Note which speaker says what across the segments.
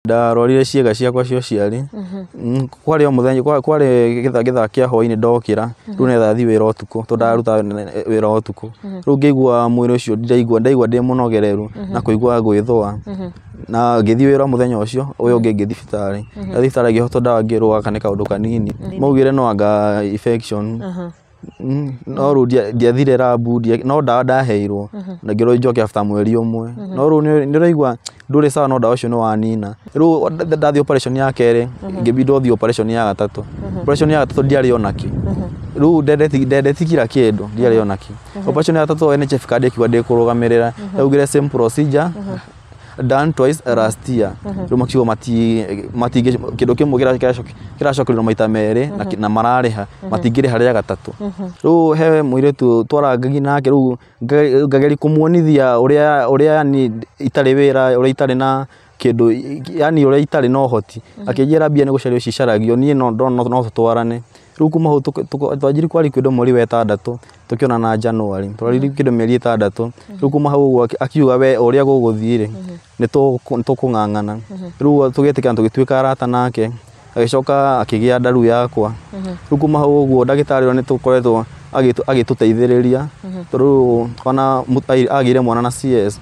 Speaker 1: Ndarwarire ciĩga ciakwa cia ũciari. Kwarĩ o mũthenya, kwarĩ gĩthaa kĩa hwaĩ-inĩ ndokĩra, rĩu nĩgetha thiĩ wĩra ũtukũ tondũ ndararuta wĩra ũtukũ. Rĩu ngĩigua mwĩrĩ ũcio ndiraigua, ndaigua ndĩ mũnogereru na kũigua gwĩthũa. Na ngĩthiĩ wĩra mũthenya ũcio, ũyũ ũngĩ ngĩthiĩ thibitarĩ. Ndathiĩ thibitarĩ ngĩhotwo ndawa ngĩrwo gaka nĩ kaũndũ kanini. Maugire no anga infection. No rĩu ndiathire rabu, no ndawa ndaheirwo na ngĩrwo njoke after mweri ũmwe. No rĩu nĩ ũraigua ndũrĩ sawa no ndawa ũcio nĩ wanina. Rĩu ndathiĩ operation ya kerĩ, ngĩbindwo thiĩ operation ya gatatũ. Operation ya gatatũ ndiarĩ ona kĩ. Rĩu ndendeti kila kĩndũ, ndiarĩ ona kĩ. Operation ya gatatũ NHIF card ĩkiuga ndĩkũrũgamĩrĩra. Yaugire same procedure done twice last year. Rĩu makiuga matingĩ kĩndũ kĩmwe kĩracokerio maita merĩ na mararĩha, matingĩrĩha rĩa gatatũ. Rĩu he mũirĩtu twarangagia nake, rĩu ngageria kũmuonithia ũrĩa yani itarĩ wĩra, ũrĩa itarĩ na kĩndũ, yani ũrĩa itarĩ na ũhoti. Akĩnjĩra mbia nĩ gũcario cicaragio, niĩ no tũtwarane. Rĩu kuma hau twanjirie kwaria kĩndũ mweri wa ĩtandatũ, tũkĩonana January, twaririe kĩndũ mĩeri ĩtandatũ. Rĩu kuma hau ũguo akiuga we ũrĩa gũgũthiĩ rĩ, nĩ tũkũng'ang'ana. Rĩu tũgĩtĩkana tũgĩtuĩka arata nake, agĩcoka akĩgĩa nda rĩu yakwa. Rĩu kuma hau ũguo ndagĩtarĩ ũrĩa nĩ tũkoretwo agĩtũteithĩrĩria, tondũ rĩu ona agĩire mwana na CS.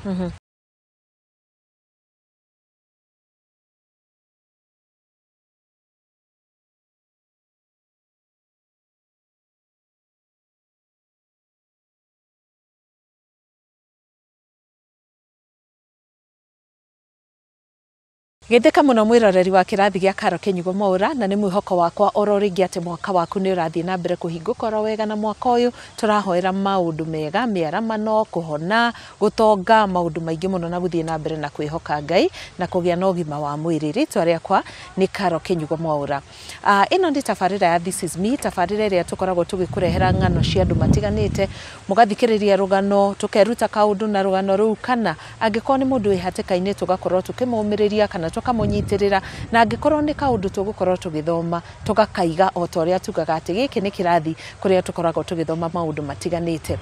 Speaker 2: Gĩthĩka mũno mwĩroreri wa kĩrathi gĩa Karo Kĩnyugo Mwaũra, na nĩ mwĩhoko wakwa oro rĩngĩ atĩ mwaka waku nĩ ũrathiĩ na mbere kũhingũka oro wega, na mwaka ũyũ tũrahoera maũndũ mega, mĩaramano, kũhona, gũtonga, maũndũ maingĩ mũno, na gũthiĩ na mbere na kwĩhoka Ngai na kũgĩa na ũgima wa mwĩrĩ. Rĩtwa rĩakwa nĩ Karo Kĩnyugo Mwaũra. Ĩno nĩ tabarĩra ya This is Me, tabarĩra ĩrĩa tũkoragwo tũgĩkũrehera ng'ano cia andũ matiganĩte, mũgathikĩrĩria rũgano, tũkeruta kaũndũ na rũgano rũu, kana angĩkorwo nĩ mũndũ wĩ hatĩka-inĩ tũgakorwo tũkĩmũmĩrĩria kana tũkamũnyitĩrĩra, na angĩkorwo nĩ kaũndũ tũgũkorwo tũgĩthoma tũgakaiga o ta ũrĩa tugaga atĩ gĩkĩ nĩ kĩrathi kũrĩa tũkoragwo tũgĩthoma maũndũ matiganĩte.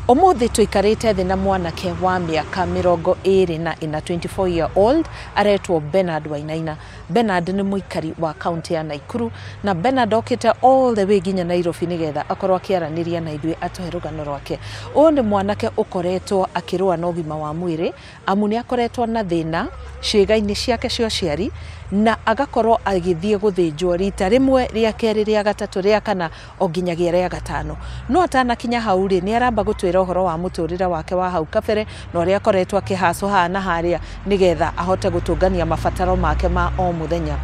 Speaker 2: Ũmũthĩ tũikarĩte thĩ na mwanake wa mĩaka 24, 24 year old, aretwo Bernard Wainaina. Bernard nĩ mũikari wa kaunti ya Naikuru, na Bernard okĩte all the way nginya Nairobi nĩgetha akorwo akĩaranĩria na ithuĩ atũhe rũgano rwake. Ũyũ nĩ mwanake ũkoretwo akĩrũa na ũgima wa mwĩrĩ, amu nĩ akoretwo na thĩna ciĩga-inĩ ciake cia ũciari, na agakorwo agĩthiĩ gũthĩnjwo rita rĩmwe, rĩa kerĩ, rĩa gatatũ, rĩa kana, o nginyagia rĩa gatano. No atanakinya hau rĩ, nĩ aramba gũtwĩra ũhoro wa mũtũrĩre wake wa hau kabere na ũrĩa akoretwo akĩhacwo haha na harĩa nĩgetha ahote gũtũngania mabataro make ma o mũthenya.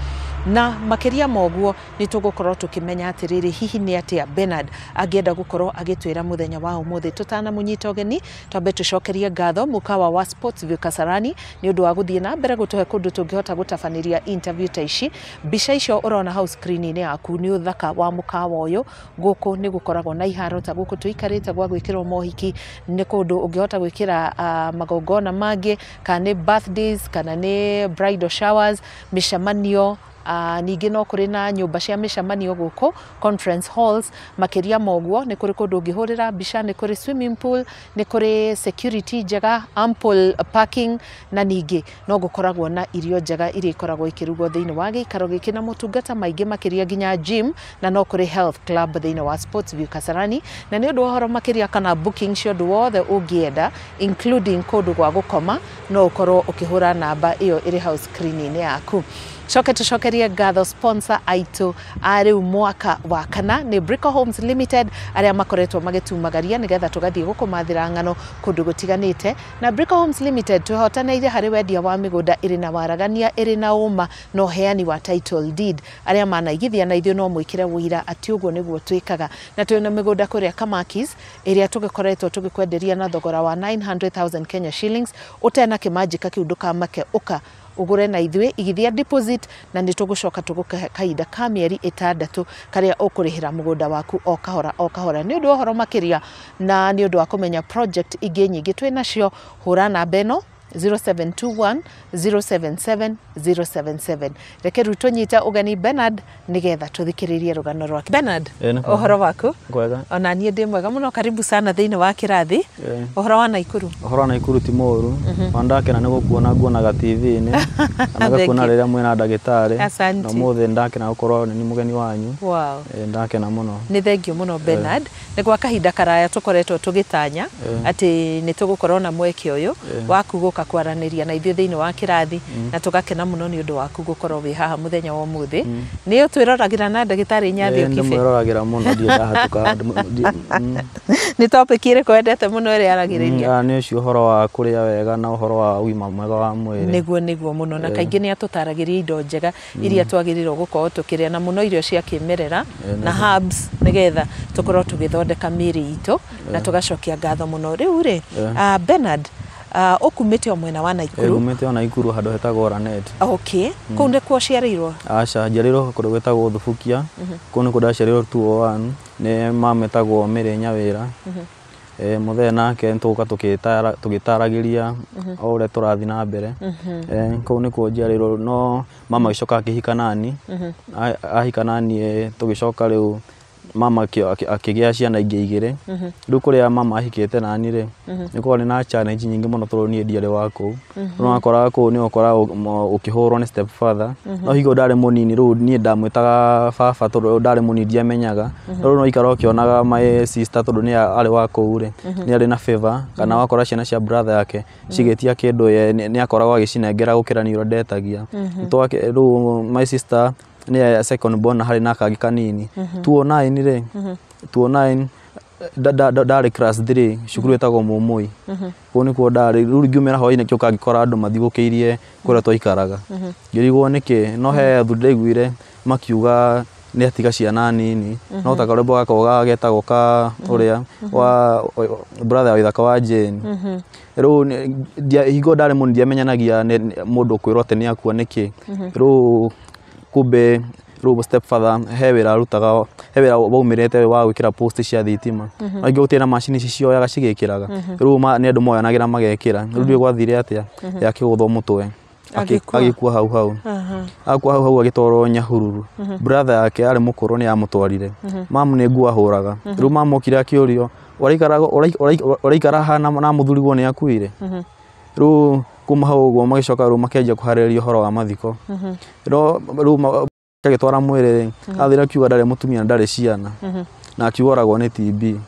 Speaker 2: Na makĩria ma ũguo nĩ tũgũkorwo tũkĩmenya atĩrĩrĩ, hihi nĩ atĩa Bernard angĩenda gũkorwo agĩtwĩra mũthenya wa ũmũthĩ. Tũtanamũnyita ũgeni, twambe tũcokerie ngatho mũkawa wa Sports View Kasarani nĩ ũndũ wa gũthiĩ na mbere gũtũhe kũndũ tũngĩhota gũtabanĩria interview ta ici. Mbica icio ũrona hau screen-inĩ yaku nĩ ũthaka wa mũkawa ũyũ. Gũkũ nĩ gũkoragwo na iharo ta gũkũ tũikarĩte gwa gwĩkĩrwo mohiki, nĩ kũndũ ũngĩhota gwĩkĩra magongona mangĩ, kana nĩ birthdays, kana nĩ bridal showers, mĩcemanio. Ningĩ no kũrĩ na nyũmba cia mĩcemanio gũkũ, conference halls. Makĩria ma ũguo nĩ kũrĩ kũndũ ũngĩhũrĩra mbica, nĩ kũrĩ swimming pool, nĩ kũrĩ security njega, ample parking, na ningĩ no gũkoragwo na irio njega iria ikoragwo ikĩrugwo thĩinĩ wa gĩikaro gĩkĩ na motungata maingĩ makĩria nginya gym, na no kũrĩ health club thĩinĩ wa Sports View Kasarani. Na nĩ ũndũ wa ũhoro makĩria kana booking cia ũndũ wothe ũngĩenda, including kũndũ gwa gũkoma, no ũkorwo ũkĩhũra namba ĩyo ĩrĩ hau screen-inĩ yaku. Coke tũcokerie ngatho sponsor aitũ a rĩu mwaka wa kana nĩ Brico Homes Limited, arĩa makoretwo magĩtumagaria nĩgetha tũgathiĩ gũkũmathĩra ng'ano kũndũ gũtiganĩte. Na Brico Homes Limited twĩhotanĩire harĩ wendia wa mĩgũnda ĩrĩ na waragania, ĩrĩ na ũma na ũheani wa title deed. Arĩa manaigithia na ithuĩ no mwĩkĩre ũira atĩ ũguo nĩguo twĩkaga. Na twĩna mĩgũnda kũrĩa Kamakis ĩrĩa tũgĩkoretwo tũgĩkwenderia na thogora wa 900,000 Kenya shillings. Ũtena kĩmanjĩka kĩu ndũkamake, ũka ũgũre na ithuĩ, igithia deposit, na nĩ tũgũcoka tũgũkũhe kahinda ka mĩeri 6 karĩa ũkũrĩhĩra mũgũnda waku o kahora o kahora. Nĩ ũndũ wa ũhoro makĩria na nĩ ũndũ wa kũmenya project ingĩ nyingĩ twĩ nacio, hũra namba ĩno 0721 077 077. Reke rĩu tũnyite ũgeni Bernard nĩgetha tũthikĩrĩrie rũgano rwake. Bernard, ũhoro waku?
Speaker 1: Kwega.
Speaker 2: Ona niĩ ndĩ mwega mũno, karibu sana thĩinĩ wa kĩrathi. Ũhoro wa Naikuru?
Speaker 1: Ũhoro wa Naikuru ti mũũru. Ona ndakena nĩ gũkuona, nguonaga TV-inĩ na ngakuona rĩrĩa mwĩna ndagĩtarĩ.
Speaker 2: Asante.
Speaker 1: Na ũmũthĩ ndakena gũkorwo nĩ mũgeni wanyu.
Speaker 2: Wow.
Speaker 1: Ndakena mũno.
Speaker 2: Nĩ thengio mũno Bernard. Nĩ gwa kahinda karaya tũkoretwo tũgĩtanya atĩ nĩ tũgũkorwo na mweke ũyũ waku gũka kwaranĩria na ithuĩ thĩinĩ wa kĩrathi, na tũgakena mũno nĩ ũndũ waku gũkorwo wĩ haha mũthenya wa ũmũthĩ. Nĩ ũtwĩroragĩra na ndagĩtarĩ Nyathi Okibe?
Speaker 1: Ndĩmwĩroragĩra mũno, ndirĩ ndahĩtũka.
Speaker 2: Nĩ topic ĩrĩkũ wendete mũno ĩrĩa aragĩrĩria?
Speaker 1: Nĩ ũcio ũhoro wa kũrĩa wega na ũhoro wa ũgima mwega wa mwĩrĩ.
Speaker 2: Nĩguo, nĩguo mũno, na kaingĩ nĩ atũtaragĩria indo njega iria twagĩrĩirwo gũkorwo tũkĩrĩa, na mũno irio cia kĩmerera na herbs, nĩgetha tũkorwo tũgĩthondeka mĩĩrĩ itũ, na tũgacokia ngatho mũno. Rĩu rĩ, Bernard, ũkumĩte o mwena wa Naikuru?
Speaker 1: Umĩte o Naikuru handũ hetagwo Ranet.
Speaker 2: Okay, kũu nĩkuo ũciarĩirwo?
Speaker 1: Aca, njiarĩirwo kũndũ gwĩtagwo Thubukia. Kũu nĩkuo ndaciarĩirwo 201 nĩ mama etagwo Mary Nyawĩra. Mũthee nake nĩtũgũka tũgĩtaragĩria o ũrĩa tũrathiĩ na mbere. Kũu nĩkuo njiarĩirwo, no mama agĩcoka akĩhika nani. Ahika nani tũgĩcoka rĩu mama akĩgĩa ciana ingĩ igĩrĩ. Rĩu kũrĩa mama ahikĩte nani rĩ, nĩ kwarĩ na challenge nyingĩ mũno tondũ niĩ ndiarĩ wa kũu. Rĩu wakoraga kũu nĩ ũkoraga ũkĩhũrwo nĩ step father. No hingo ndarĩ mũnini, rĩu niĩ ndamwĩtaga baba tondũ ndarĩ mũnini ndiamenyaga. Rĩu no ikara ũkĩonaga my sister tondũ nĩ arĩ wa kũu rĩ, nĩ arĩ na favor, kana wakora ciana cia brother yake cigĩtia kĩndũ ye nĩ akoragwo agĩcinengera gũkĩra niĩ ũrĩa ndetagia. Rĩu my sister nĩ second born na harĩ na kangĩ kanini. 209 rĩ, 209 ndarĩ class 3 cukuru ĩtagwo Mũmũi. Kũu nĩkuo ndarĩ. Rĩu ngiumĩra hwaĩ-inĩ ngĩũka ngĩkora andũ mathiũrũrũkĩirie kũrĩa twaikaraga. Ngĩrigwo nĩkĩ, no he athuri ndaiguire makiuga nĩ atiga ciana nini, no ta karwĩmbo gakwa getagwo ka ũrĩa wa brother wa ithaka wa Jane. Rĩu hingo ndarĩ mũnini ndiamenyanagia mũndũ kwĩrwo atĩ nĩ akua nĩkĩ. Rĩu kumbe rĩu step father he wĩra arutaga, he wĩra waumĩrĩte wa gwĩkĩra post cia thitima. No ingĩ gũtirĩ na macini ici cioyaga cigĩkĩraga. Rĩu nĩ andũ moyanagĩra magekĩra. Rĩu ndiũĩ gwathire atĩa, yakĩgũthwo mũtwe. Agĩkua hau hau. Akua hau hau agĩtwarwo Nyahururu. Brother yake arĩ mũkũrũ nĩ amũtwarire. Mamu nĩ nguo ahũraga. Rĩu mamu okire akĩũrio, ũraikara haha na mũthuriguo nĩ akuire? Rĩu kuma hau ũguo magĩcoka rĩu makĩanjia kũharĩrĩria ũhoro wa mathiko. Rĩu agĩtwara mwĩrĩ rĩ, athire akiuga ndarĩ mũtumia na ndarĩ ciana. Na akiuga oragwo nĩ TB.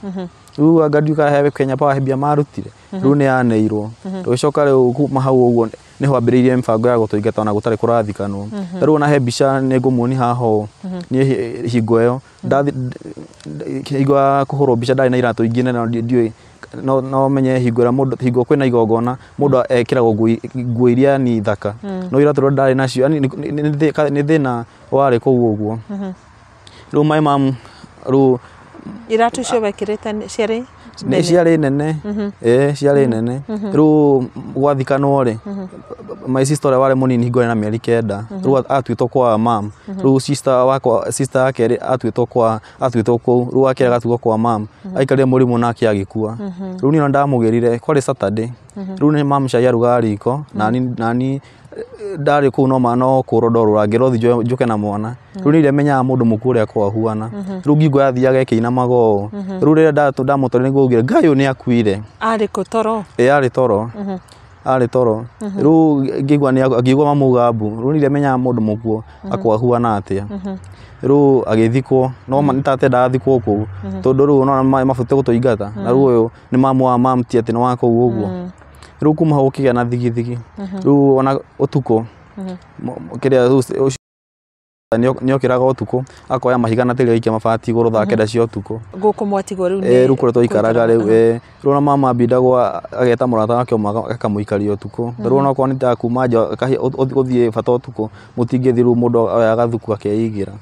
Speaker 1: Rĩu anga ndiũĩ kana he Kenya Power mbia marutire. Rĩu nĩ yaneirwo. Tũgĩcoka rĩu kuma hau ũguo nĩho ambĩrĩirie mĩbango ya gũtũingata ona gũtarĩ kũrathikanwo. Ta rĩu ona he mbica nĩ ngũmuonia haha ũũ. Niĩ hingo ĩyo hingo ya kũhũrwo mbica ndarĩ na iratũ ingĩ nene no ndiũĩ, no menye hingo ĩrĩa mũndũ, hingo kwĩna igongona mũndũ ekĩragwo nguo iria ni thaka. No iratũ rĩrĩa ndarĩ nacio, yani nĩ thĩna warĩ kũu ũguo. Rĩu my mom rĩu
Speaker 2: Iratũ icio wekĩrĩte ciarĩ
Speaker 1: nĩ ciarĩ nene. Ciarĩ nene. Rĩu gwathikanwo rĩ, my sister ũrĩa warĩ mũnini hingo ĩrĩ na mĩeri 9, rĩu atuĩtwo kwa mam. Rĩu sister wakwa, sister yake rĩ, atuĩtwo kwa, atuĩtwo kũu, rĩu wake agatuĩtwo kwa mam. Aikarire mũrimũ nake agĩkua. Rĩu niĩ ona ndamũgĩrire, kwarĩ Saturday. Rĩu nĩ mam cai arugaga riko, nani ndarĩ kũu no ma no kũrwo ndorũra, ngĩrwo thiĩ njũke na mwana. Rĩu nĩ ndiamenyaga mũndũ mũkuũ ũrĩa akoragwo ahuana. Rĩu ngingo yathiaga ĩkĩinamaga ũũ. Rĩu rĩrĩa ndamũtwarire nĩguo augire, Ngai ũyũ nĩ akuire.
Speaker 2: Arĩ kũ toro?
Speaker 1: Ĩ, arĩ toro. Arĩ toro. Rĩu ngĩigua mamauga mbu. Rĩu nĩ ndiamenyaga mũndũ mũkuũ akoragwo ahuana atĩa. Rĩu agĩthikwo, no nĩ ta atendaga athikwo kũu. Tondũ rĩu ũrona mabatiĩ gũtũingata. Na rĩu ũyũ nĩ mamu wa mamu ti atĩ nĩ wa kũu ũguo. Rĩu kuma hau gũkĩgĩa na thigithigi. Rĩu ona ũtukũ, kĩrĩa rĩu nĩ okĩraga ũtukũ, akoya mahiga na tĩri aikia mabati igũrũ thaa 9 cia ũtukũ.
Speaker 2: Gũkũ mwatigwo rĩu nĩ
Speaker 1: Rĩu kũrĩa twaikaraga rĩu, rĩu ona mama ambindagwo ageta mũrata wake ũmwe akamũikaria ũtukũ. Rĩu ona okorwo nĩ ta kuma nja gũthiĩ bata ũtukũ, mũtingĩthiĩ rĩu mũndũ oyaga thuku akeigĩra.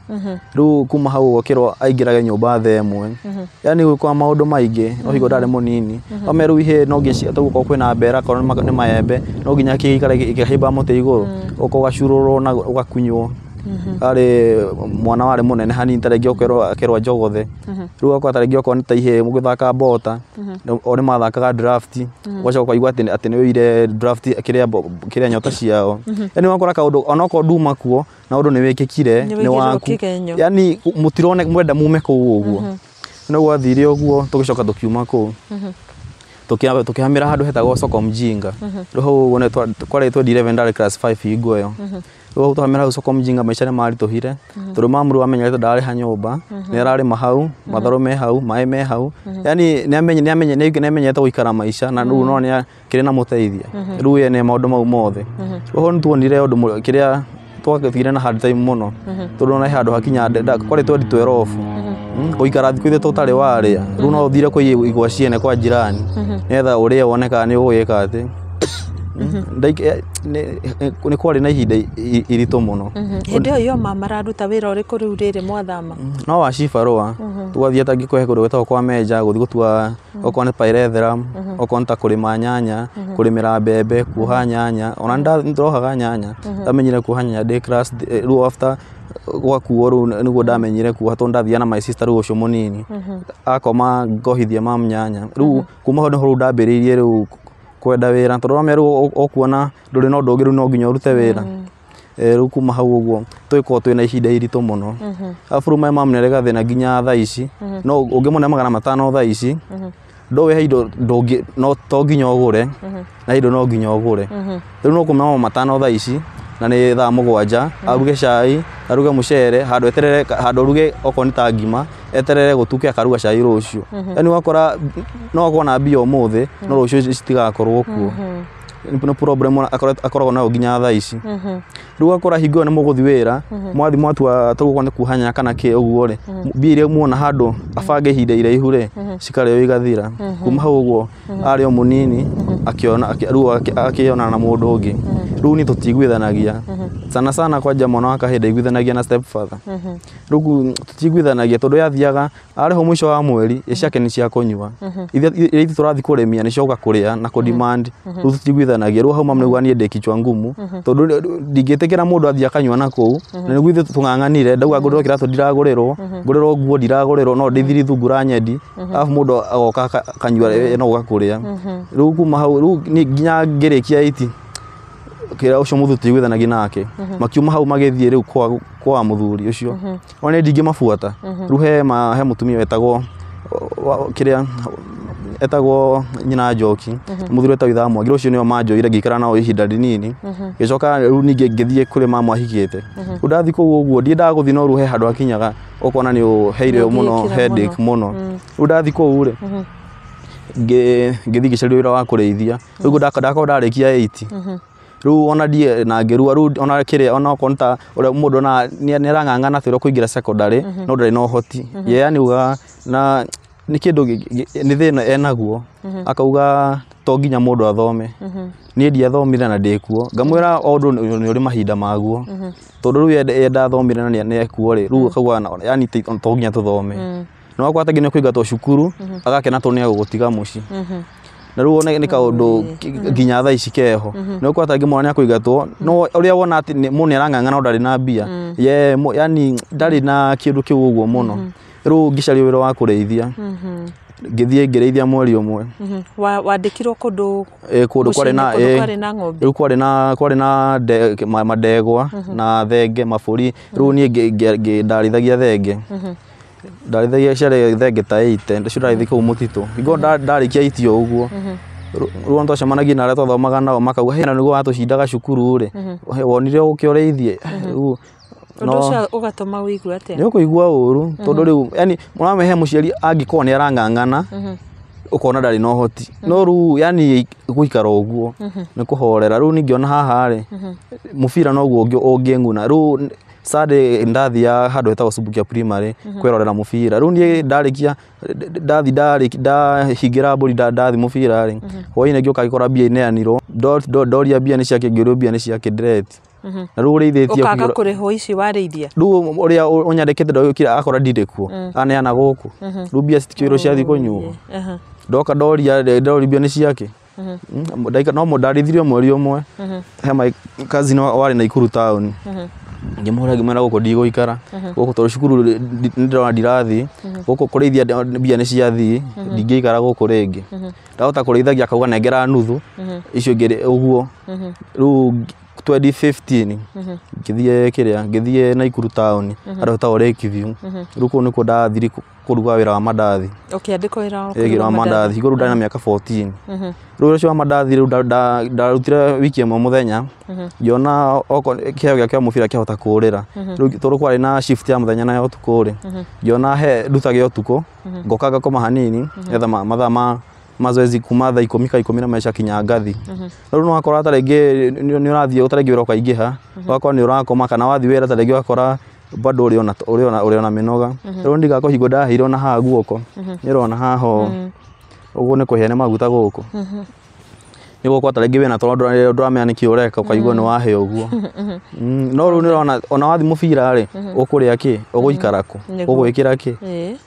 Speaker 1: Rĩu kuma hau ũkĩrwo aingĩrage nyũmba thaa 1. Yaani gũkorwo maũndũ maingĩ, no hingo ndarĩ mũnini. No me rĩu ihĩĩ no nginya tũgũkorwo kwĩna mbera, akorwo nĩ maembe, no nginya kĩikare gĩkĩhĩmba mũtĩ igũrũ, ũka ũgacurũrwo na ũgakunywo. Arĩ mwana warĩ mũnene hanini ta rĩngĩ ũkerwo njogothe. Rĩu ũgakora ta rĩngĩ okorwo nĩ ta ihĩĩ mũgĩthaka mbota, o nĩ mathakaga draft, ũgacoka ũkaigua atĩ nĩ ũire draft kĩrĩa nyota ciao. Yani ũgakora kaũndũ onokorwo nduma kuo na ũndũ nĩ wĩkĩkire
Speaker 2: Nĩ
Speaker 1: nĩ
Speaker 2: wĩigĩrwo
Speaker 1: waku.
Speaker 2: kĩgenyo.
Speaker 1: Yani mũtirone mwenda mume kũu ũguo. No gwathire ũguo tũgĩcoka tũkiuma kũu. Tukihamĩra handũ hetagwo Soko Mjinga. Rĩu hau ũguo kwarĩ 2011 ndarĩ class 5 hingo ĩyo. Rĩu hau twahamĩra hau Soko Mjinga maica nĩ maritũhire tondũ mamu rĩu amenyerete ndararĩha nyũmba, nĩ ararĩma hau, matharũ me hau, maĩ me hau. Yani nĩ amenyete gũikara maica na rĩu no nĩ kĩrĩ na mũteithia. Rĩu ye nĩ maũndũ mau mothe. Rĩu hau nĩ tuonire ũndũ kĩrĩa twagĩtigire na hard time mũno tondũ ona he handũ hakinya kwarĩ 2012 gũikara thikũ ithatũ ũtarĩ warĩa. Rĩu no ũthire kũiya igwa ciene kwa jirani nĩgetha ũrĩe wone kana nĩ ũgwĩka atĩ. Nĩ kwarĩ na ihinda iritũ mũno.
Speaker 2: Hĩndĩ ĩyo yo mama mararuta wĩra ũrĩkũ rĩu rĩrĩ mwathama?
Speaker 1: No wa cibarũa tũgathiĩ ta ngĩkũhe kũndũ gwĩtagwo kwa Menja gũthiĩ gũtua okorwo nĩ pyrethrum, okorwo nĩ ta kũrĩma nyanya, kũrĩmĩra mbembe, kuoha nyanya. Ona nĩ ndrohaga nyanya, ndamenyire kuoha nyanya ndĩ class rĩu after gwakuo rĩu nĩguo ndamenyire kuoha tondũ ndathiaga na my sister rĩu ũcio mũnini akoma ngohithia mam nyanya. Rĩu kuma hau nĩho rĩu ndambĩrĩirie rĩu kwenda wĩra tondũ wamenya rĩu ũkuona ndũrĩ na ũndũ ũngĩ rĩu no nginya ũrute wĩra. Rĩu kuma hau ũguo tũgĩkorwo twĩna ihinda iritũ mũno. Arabu rĩu my mom nĩ arĩ gathĩna nginya thaa ici, no ũngĩmũne 500 thaa ici ndũĩ he indo ndũngĩ no to nginya ũgũre na indo no nginya ũgũre. Rĩu no kũmũne 500 thaa ici na nĩ thaa 7 aruge cai, aruge mũcere, handũ eterere handũ aruge okorwo nĩ ta ngima, eterere gũtuke akaruga cai rũciũ. Yani ũgakora no akorwo na mbia ũmũthĩ no rũciũ citigakorwo kuo. Nĩ problem akoragwo nayo nginya thaa ici. Rĩu ũgakora hingo ĩyo nĩ mũgũthiĩ wĩra, mwathiĩ mwatua tũgũkorwo nĩ kuoha nyanya kana kĩ ũguo rĩ, mbia iria muona handũ abange ihinda iraihu rĩ, cikarĩo igathira. Kuma hau ũguo arĩ o mũnini akĩona rĩu akĩonana na mũndũ ũngĩ. Rĩu niĩ tũtiguithanagia. Sana sana kwanja mwana wa kahĩĩ ndaiguithanagia na step father. Rĩu tũtiguithanagia tondũ yathiaga arĩhwo mũico wa mweri ciake nĩ cia kũnyua. Iria ithuĩ tũrathiĩ kũrĩmia nĩ cioka kũrĩa na kũ demand. Rĩu tũtiguithanagia. Rĩu hau mamu nĩaugaga niĩ ndĩ kichwa ngumu tondũ ndingĩtĩkĩra mũndũ athiĩ akanyua na kũu na nĩguo ithuĩ tũng'ang'anire ndauga ngũrĩrwo kĩratũ ndiragũrĩrwo, ngũrĩrwo nguo ndiragũrĩrwo no ndĩthiri thungura nyendi arabu mũndũ agoka akanyua no gũka kũrĩa. Rĩu kuma hau rĩu niĩ nginya ngĩrĩkia 8 kĩrĩa ũcio mũthuri tũtiguithanagia nake makiuma hau magĩthiĩ rĩu kwa mũthuri ũcio. Ona niĩ ndingĩmabuata. Rĩu he mũtumia wetagwo kĩrĩa etagwo nyina Njoki, mũthuri wetagwo Ithaa Mwangi. Rĩu ũcio nĩo manjoire ngĩikara nao ihinda rĩnini. Ngĩcoka rĩu ningĩ ngĩthiĩ kũrĩ mama ahikĩte. Rĩu ndathiĩ kũu ũguo ndiendaga gũthiĩ no rĩu he handũ hakinyaga ũkona nĩ ũheire mũno headache mũno. Rĩu ndathiĩ kũu rĩ ngĩthiĩ ngĩcaria wĩra wa kũrĩithia. Rĩu ndakorwo ndarĩkia 8. Rĩu ona ndiĩ na ngĩrua rĩu ona kĩrĩa ona okorwo nĩ ta ũrĩa mũndũ ona nĩ arang'ang'ana atĩ ũrĩa kũingĩra secondary no ndarĩ na ũhoti. Ye yani ugaga na nĩ kĩndũ nĩ thĩna enaguo akauga to nginya mũndũ athome. Niĩ ndiathomire na ndĩkuo. Ngamwĩra o ũndũ nĩ ũrĩ mahinda maguo. Tondũ rĩu ye ndathomire na nĩ ekuo rĩ, rĩu akauga yani to nginya tũthome. No wakora ta nginya kũingatwo cukuru agakena tondũ nĩ egũgũtiga mũciĩ. Na rĩu nĩ kaũndũ nginya thaa ici keho. Nĩ ũgũkora ta rĩngĩ mwana nĩ akũingatwo no ũrĩa wona atĩ mũndũ nĩ arang'ang'ana no ndarĩ na mbia. Ye yani ndarĩ na kĩndũ kĩu ũguo mũno. Rĩu ngĩcaria wĩra wa kũrĩithia. Ngĩthiĩ ngĩrĩithia mweri ũmwe.
Speaker 2: Wandĩkirwo kũndũ
Speaker 1: Kũndũ kwarĩ na
Speaker 2: mũciĩ-inĩ, kũndũ kwarĩ na ng'ombe?
Speaker 1: Rĩu kwarĩ na mandegwa na thenge mabũri. Rĩu niĩ ndarĩithagia thenge. Ndarĩithagia ciarĩ thenge ta 80 ndacio ndarĩithagia kũu mũtitũ. Hingo ndarĩkia 8 o ũguo. Rĩu ona twacemanagia na arĩa twathomaga nao makauga he na nĩguo watũcindaga cukuru rĩ, wonire ũke ũrĩithie. Rĩu
Speaker 2: Ũndũ ũcio ũgatũma ũigue atĩa?
Speaker 1: Nĩ ũkũigua ũru tondũ rĩu yani mũramenya he mũciari angĩkorwo nĩ arang'ang'ana ũkona ndarĩ na ũhoti no rĩu yani gũikara ũguo nĩ kũhorera. Rĩu ningĩona haha rĩ mũbira noguo ũngĩng'una. Rĩu Sunday ndathiaga handũ hetagwo Subukia Primary kwĩrorera mũbira. Rĩu niĩ ndarĩkia ndathi ndahingĩra mbũri ndathi mũbira rĩ, hwaĩ-inĩ ngĩũka ngĩkora mbia ineanirwo, ndoria mbia nĩ ciakĩ ngĩũrio mbia nĩ ciakĩ ndĩreti. Na rĩu ũrĩithĩtie
Speaker 2: Ũkaga kũrĩhwo ici warĩithia?
Speaker 1: Rĩu ũrĩa ũnyandĩkĩte ndokire akora ndirĩ kuo aneana gũkũ. Rĩu mbia citikĩũrwo ciathiĩ kũnyuo. Ndoka ndoria ndoria mbia nĩ ciakĩ. No ndarĩithirie mweri ũmwe. He my cousin warĩ Naikuru town. Ngĩmũhũra ngĩmwĩra gũkũ ndigũikara gũkũ tondũ cukuru nĩndĩrona ndirathiĩ gũkũ kũrĩithia mbia nĩ ciathiĩ ndingĩikara gũkũ rĩngĩ. Ndahota kũrĩithagia akauga nengera nuthu icio ingĩ ũguo. Rĩu 2015 ngĩthiĩ kĩrĩa ngĩthiĩ Naikuru town handũ hetagwo Lake View. Rĩu kũu nĩkuo ndathire kũruga wĩra wa mandathi.
Speaker 2: Ũkĩandĩkwo wĩra wa
Speaker 1: wĩra wa mandathi hingo rĩu ndarĩ na mĩaka 14. Rĩu ũcio wa mandathi rĩu ndarutire wiki ĩmwe mũthenya ngĩona okorwo kĩheo gĩake kĩa mũbira kĩahota kũũrĩra. Rĩu tondũ kwarĩ na shift ya mũthenya na ya ũtukũ rĩ, ngĩona he ndutage ũtukũ ngoka ngakoma hanini nĩgetha mathaa ma mazoezi kuma thaa 10 ka 11 ciakinya ngathi. Rĩu no wakora ta rĩngĩ nĩ ũrathiĩ ta rĩngĩ wĩra ũkaingĩha ũgakora nĩ ũrakoma kana wathiĩ wĩra ta rĩngĩ ũgakora bado ũrĩ ona mĩnoga. Rĩu ndigakora hingo ndaheirwo na haha guoko nĩ ũrona haha ũguo nĩ kũhĩa nĩ maguta gũkũ. Nĩ gũkorwo ta rĩngĩ wĩna toro ndũramenya nĩkĩ ũreka ũkaigua nĩ wahĩa ũguo. No rĩu nĩ ũrona ona wathiĩ mũbira rĩ ũkũrĩa kĩ ũgũikara kũ ũgwĩkĩra kĩ.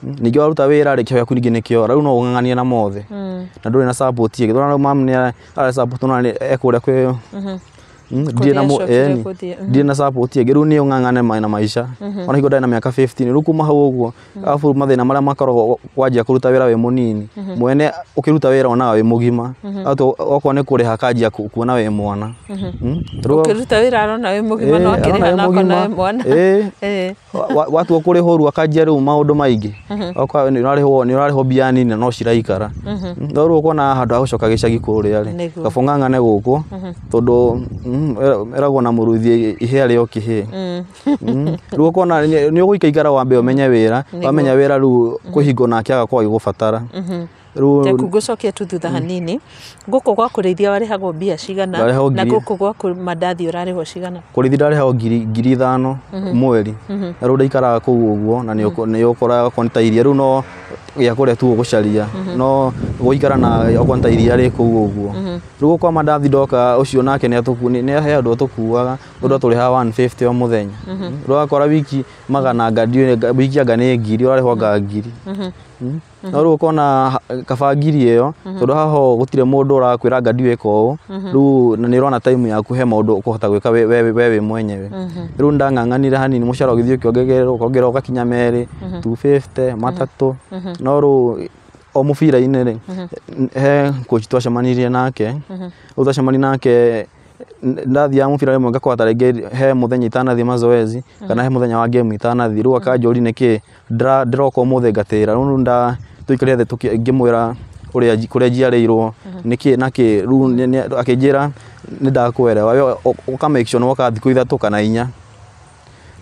Speaker 1: Ningĩ waruta wĩra rĩ kĩheo gĩaku ningĩ nĩkĩora rĩu no ũng'ang'anie na mothe na ndũrĩ na support ĩngĩ. Ndũrona rĩu mamu nĩ arĩ support no ekũrĩa kwĩ ndirĩ na support ĩngĩ rĩu nĩ ũng'ang'ane na maica. Ona hingo ndarĩ na mĩaka 15 rĩu kuma hau ũguo arabu mathĩna marĩa makoragwo wanjia kũruta wĩra wĩ mũnini mwene ũkĩruta wĩra onaga wĩ mũgima okorwo nĩ kũrĩha akanjia kuona wĩ mwana.
Speaker 2: Ũkĩruta wĩra arona wĩ mũgima no akĩrĩha na akona wĩ mwana.
Speaker 1: Watua kũrĩhwo rĩu akanjia rĩu maũndũ maingĩ okorwo nĩ ũrarĩhwo mbia nini na no ciraikara. No rĩu ũkona handũ ha gũcoka gĩcagi kũrĩa rĩ kaba ũng'ang'ane gũkũ tondũ ĩragwo na mũrũthi ihĩa rĩa ũkĩhĩe. Rĩu ũkona nĩ ũgũikaikara wambe ũmenye wĩra wamenya wĩra rĩu kwĩ nake agakorwo agĩgũbatara.
Speaker 2: Rĩu ngũcokia tu thutha hanini gũkũ gwa kũrĩithia warĩhagwo mbia cigana na gũkũ gwa mandathi ũrarĩhwo cigana?
Speaker 1: Kũrĩithia ndarĩhagwo 5,000 mweri na rĩu ndaikaraga kũu ũguo na nĩ ũkoraga okorwo nĩ ta iria rĩu no gĩa kũrĩa tu ũgũcaria no gũikara na okorwo nĩ ta iria rĩ kũu ũguo. Rĩu kwa mandathi ndoka ũcio nake nĩ he andũ atũkuaga ũndũ atũrĩhaga 150 o mũthenya. Rĩu ũgakora wiki magana anga wiki anga nĩ 1,000 ũrarĩhwo anga 1,000. No rĩu ũkona kaba 1,000 ĩyo tondũ haha gũtirĩ mũndũ ũrakwĩra anga ndiwĩka ũũ rĩu na nĩ ũrona time yaku he maũndũ ũkũhota gwĩka we wĩ mwenyewe. Rĩu ndang'ang'anire hanini mũcara ũgĩthiĩ ũkĩongererwo ũkongererwo ũgakinya 2, 250 3. No rĩu o mũbira-inĩ rĩ he coach twacemanirie nake rĩu twacemania nake ndathiaga mũbira rĩmwe ngakora ta rĩngĩ he mũthenya itanathiĩ mazoezi kana he mũthenya wa game itanathiĩ rĩu akanjũria nĩkĩ ndĩroka ũmũthĩ ngatĩra. Rĩu tũikarire thĩ ngĩmwĩra kũrĩa njiarĩirwo nĩkĩ na kĩ rĩu akĩnjĩra nĩ ndakũerewa we ũka make sure nĩ woka thikũ 3 kana 4.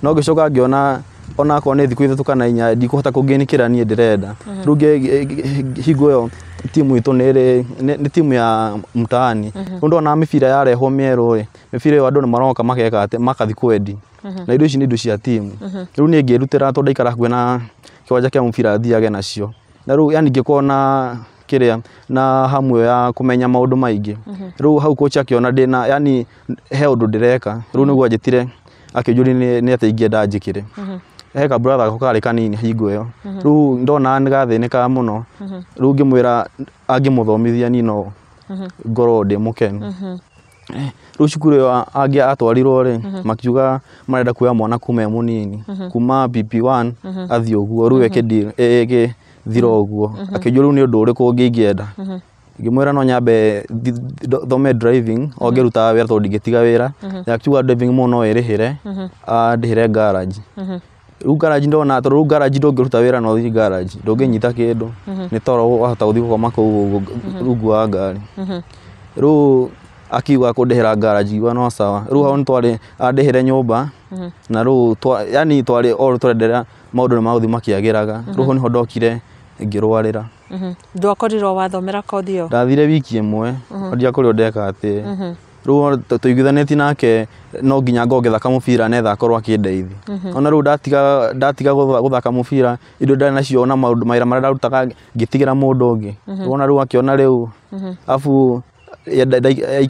Speaker 1: No ngĩcoka ngĩona onakorwo nĩ thikũ 3 kana 4 ndikũhota kũngĩnĩkĩra niĩ ndĩrenda. Rĩu hingo ĩyo timu itũ nĩ timu ya mtaani. Rĩu ndona mĩbira yarehwo mĩerũ rĩ mĩbira ĩyo andũ nĩ maroka mageka atĩ makathi kwendi na indo ici nĩ indo cia timu. Rĩu niĩ ngĩrutĩra tondũ ndaikara hakuhĩ na kĩwanja kĩa mũbira thiage nacio na rĩu yani ngĩkorwo na kĩrĩa na hamu ya kũmenya maũndũ maingĩ. Rĩu hau coach akĩona ndĩna yani he ũndũ ndĩreka rĩu nĩguo anjĩtire akĩnjũria nĩ atĩa ingĩenda njĩkĩre. He ka brother gakwa karĩ kanini hingo ĩyo rĩu ndona nĩ gathĩnĩkaga mũno rĩu ngĩmwĩra angĩmũthomithia niĩ no ngorwo ndĩ mũkenu. Rĩu cukuru ĩyo angĩ atwarirwo rĩ makiuga marenda kuoya mwana kuma e mũnini kuma PP1 athiĩ ũguo rĩu ĩgĩthira ũguo. Akĩnjũria rĩu nĩ ũndũ ũrĩkũ ũngĩ ingĩenda. Ngĩmwĩra no nyambe thome driving o ngĩrutaga wĩra tondũ ndingĩtiga wĩra. Akiuga driving mũno no ĩrĩhĩre andĩhĩre garage. Rĩu garage ndona tondũ rĩu garage ndũngĩruta wĩra na ũthiĩ garage ndũngĩnyita kĩndũ nĩ toro wahota gũthiĩ gũkoma kũu rungu wa ngari. Rĩu akiuga kũndĩhĩra garage ngiuga no sawa. Rĩu hau nĩ twarĩ andĩhĩre nyũmba na rĩu yani twarĩ o tũrenderea maũndũ nĩ magũthiĩ makĩagĩraga. Rĩu hau nĩho ndokire ngĩrwarĩra.
Speaker 2: Ndwakorirwo wathomera kothi ĩyo?
Speaker 1: Ndathire wiki ĩmwe ndiakorirwo ndeka atĩ. Rĩu tũiguithanĩtie nake no nginya ngorwo ngĩthaka mũbira nĩgetha akorwo akĩndeithia. Ona rĩu ndatiga gũthaka mũbira indo ndarĩ nacio ona maũndũ mawĩra marĩa ndarutaga ngĩtigĩra mũndũ ũngĩ. Ona rĩu akĩona rĩu abu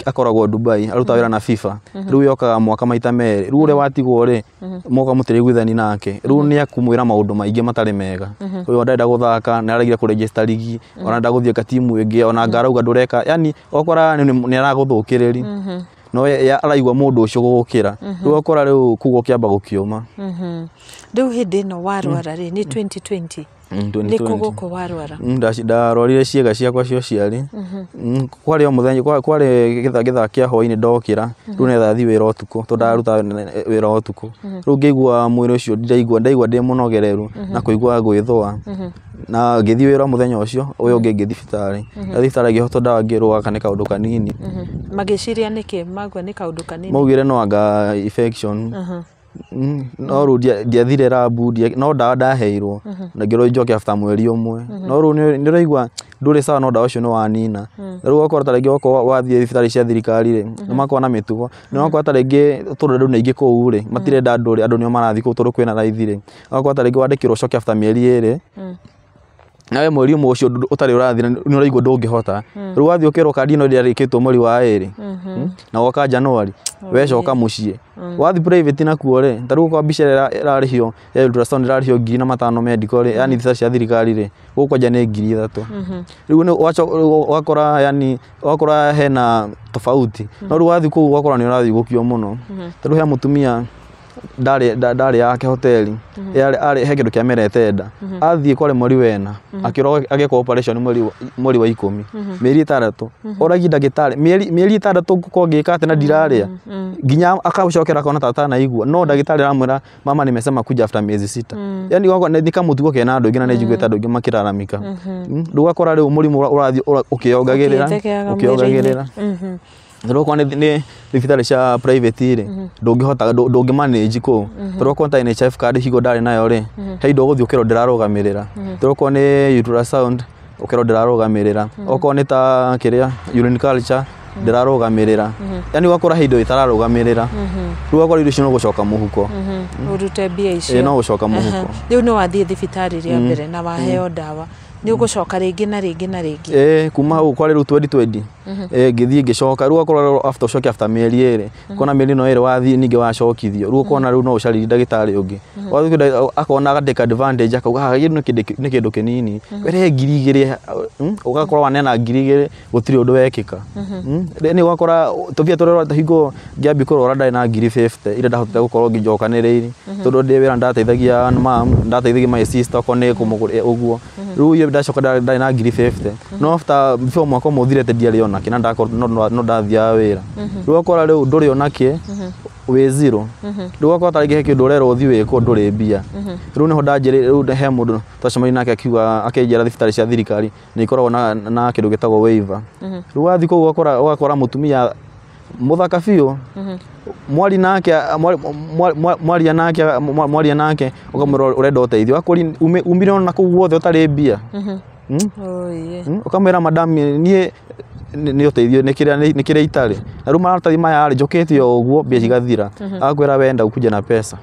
Speaker 1: akoragwo Dubai arutaga wĩra na FIFA rĩu yokaga mwaka maita merĩ rĩu ũrĩa watigwo rĩ moka mũtirĩiguithani nake rĩu nĩ akumwĩra maũndũ maingĩ matarĩ mega. Ũyũ ndarenda gũthaka nĩ araregire kũregister ligi ona ndarenda gũthiĩ ka timu ĩngĩ ona ngarauga ndũreka yani okora nĩ aragũthũkĩrĩria. No araigua mũndũ ũcio gũgũkĩra. Rĩu ũgakora rĩu kũu gũkĩamba gũkĩũma.
Speaker 2: Rĩu hĩndĩ ĩno warwara rĩ, nĩ 2020? Nĩ kũ gũkũ warwara?
Speaker 1: Ndarwarire ciĩga ciakwa cia ũciari. Kwarĩ o mũthenya, kwarĩ gĩthaa kĩa hwaĩ-inĩ ndokĩra, rĩu nĩgetha thiĩ wĩra ũtukũ, tondũ ndarutaga wĩra ũtukũ. Rĩu ngĩigua mwĩrĩ ũcio ndiraigua, ndaigua ndĩ mũnogereru na kũigua gwĩthũa. Na ngĩthiĩ wĩra mũthenya ũcio, ũyũ ũngĩ ngĩthiĩ thibitarĩ. Ndathiĩ thibitarĩ ngĩhotwo ndawa ngĩrwo gaka nĩ kaũndũ kanini.
Speaker 2: Magĩciria nĩkĩ magua nĩ kaũndũ kanini?
Speaker 1: Maugire no anga infection. No rĩu ndiathire rabu, no ndawa ndaheirwo na ngĩrwo njoke after mweri ũmwe. No rĩu nĩ ũraigua ndũrĩ sawa, no ndawa ũcio nĩ wanina. Rĩu ũgakora ta rĩngĩ okorwo wathiĩ thibitarĩ cia thirikari rĩ, nĩ makoragwo na mĩtugo. Nĩ ũgakora ta rĩngĩ tondũ andũ nĩ aingĩ kũu rĩ, matirenda andũ rĩ, andũ nĩo marathiĩ kũu tondũ kwĩna raithi rĩ. Ũgakora ta rĩngĩ wandĩkĩrwo ũcoke after mĩeri 2. Nawe mweri ũmwe ũcio ũtarĩ ũrathira nĩ ũraigua ndũngĩhota. Rĩu wathiĩ ũkerwo kandi ĩno ĩrĩa mweri wa 2 na woka January, wecoka mũciĩ. Wathiĩ private nakuo rĩ, ta rĩu okorwo mbica ĩrĩa ĩrarĩhio ya ultrasound ĩrarĩhio 5,000 medical rĩ, yani thibitarĩ cia thirikari rĩ, gũkũ kwanja nĩ 3,000. Rĩu ũgakora yani ũgakora hena tofauti. No rĩu wathiĩ kũu ũgakora nĩ ũrathiũgũkio mũno. Ta rĩu he mũtumia ndarĩ yake hoteli, he kĩndũ kĩamerete nda. Athiĩ kwarĩ mweri wena, akĩrwo agĩkwo operation mweri wa 10, mĩeri 6. Oragia ndagĩtarĩ, mĩeri 6 ngũkorwo ngĩka atĩa na ndirarĩa. Nginya akacokera akona ta atanaigua. No ndagĩtarĩ aramwĩra mama nimesema kuja after miezi 6. Yani nĩ kamũtugo kena andũ aingĩ na nĩ njiguĩte andũ aingĩ makĩraramika. Rĩu ũgakora rĩu mũrimũ ũrathiĩ ũkĩongagĩrĩra, ũkĩongagĩrĩra. Rĩu okorwo nĩ thibitarĩ cia private rĩ, ndũngĩhota, ndũngĩmanage kũu. Tondũ okorwo ta NHIF card hingo ndarĩ nayo rĩ, he indo ũgũthiĩ ũkerwo ndĩrarũgamĩrĩra. Tondũ okorwo nĩ ultrasound ũkerwo ndĩrarũgamĩrĩra. Okorwo nĩ ta kĩrĩa urine culture ndĩrarũgamĩrĩra. Yani ũgakora he indo itararũgamĩrĩra. Rĩu ũgakora indo icio no gũcoka mũhuko.
Speaker 2: Ũrute mbia icio.
Speaker 1: No gũcoka mũhuko.
Speaker 2: Rĩu nĩ wathiĩ thibitarĩ rĩa mbere na waheo ndawa. Nĩ ũgũcoka rĩngĩ na rĩngĩ na rĩngĩ.
Speaker 1: Kuma hau kwarĩ rĩu 2020. Ngĩthiĩ ngĩcoka. Rĩu ũgakora after ũcoke after mĩeri 2. Kona mĩeri ĩno 2 wathiĩ ningĩ wacokithio. Rĩu ũkona rĩu no ũcaririe ndagĩtarĩ ũngĩ. Wathiĩ akona agatake advantage akauga haha nĩ kĩndũ kĩnini. Were 2,000, ũgakora waneana 2,000 gũtirĩ ũndũ wekĩka. Nĩ ũgakora tũbia tũrĩa hingo ngĩambia kũrwara ndarĩ na 50,000 iria ndahotete gũkorwo ngĩnjokanĩrĩirie. Tondũ ndĩ wĩra ndateithagia mam, ndateithagia my sister okorwo nĩ kũmũgũrĩra ũguo. Rĩu ndacoka ndarĩ na 50,000. No after before mwaka ũmwe ũthirĩte ndiarĩ ona kĩ na ndakorwo no ndathiaga wĩra. Rĩu ũgakora rĩu ndũrĩ ona kĩ, wĩ zero. Rĩu ũgakora ta rĩngĩ he kĩndũ ũrerwo ũthiĩ wĩkwo ndũrĩ mbia. Rĩu nĩho ndanjĩrĩire, rĩu he mũndũ twacemanirie nake akiuga akĩnjĩra thibitarĩ cia thirikari nĩ ikoragwo na kĩndũ gĩtagwo waiver. Rĩu wathiĩ kũu ũgakora mũtumia mũthaka biũ, mwari nake, mwaria nake ũkamwĩra ũrenda ũteithio, ũgakora umire ona kũu guothe ũtarĩ mbia. Ũkamwĩra madam niĩ nĩ ũteithio nĩ kĩrĩa itarĩ. Na rĩu maratathi maya rĩ, njũkĩte o ũguo mbia cigathira. Agakwĩra wenda ukuje na pesa.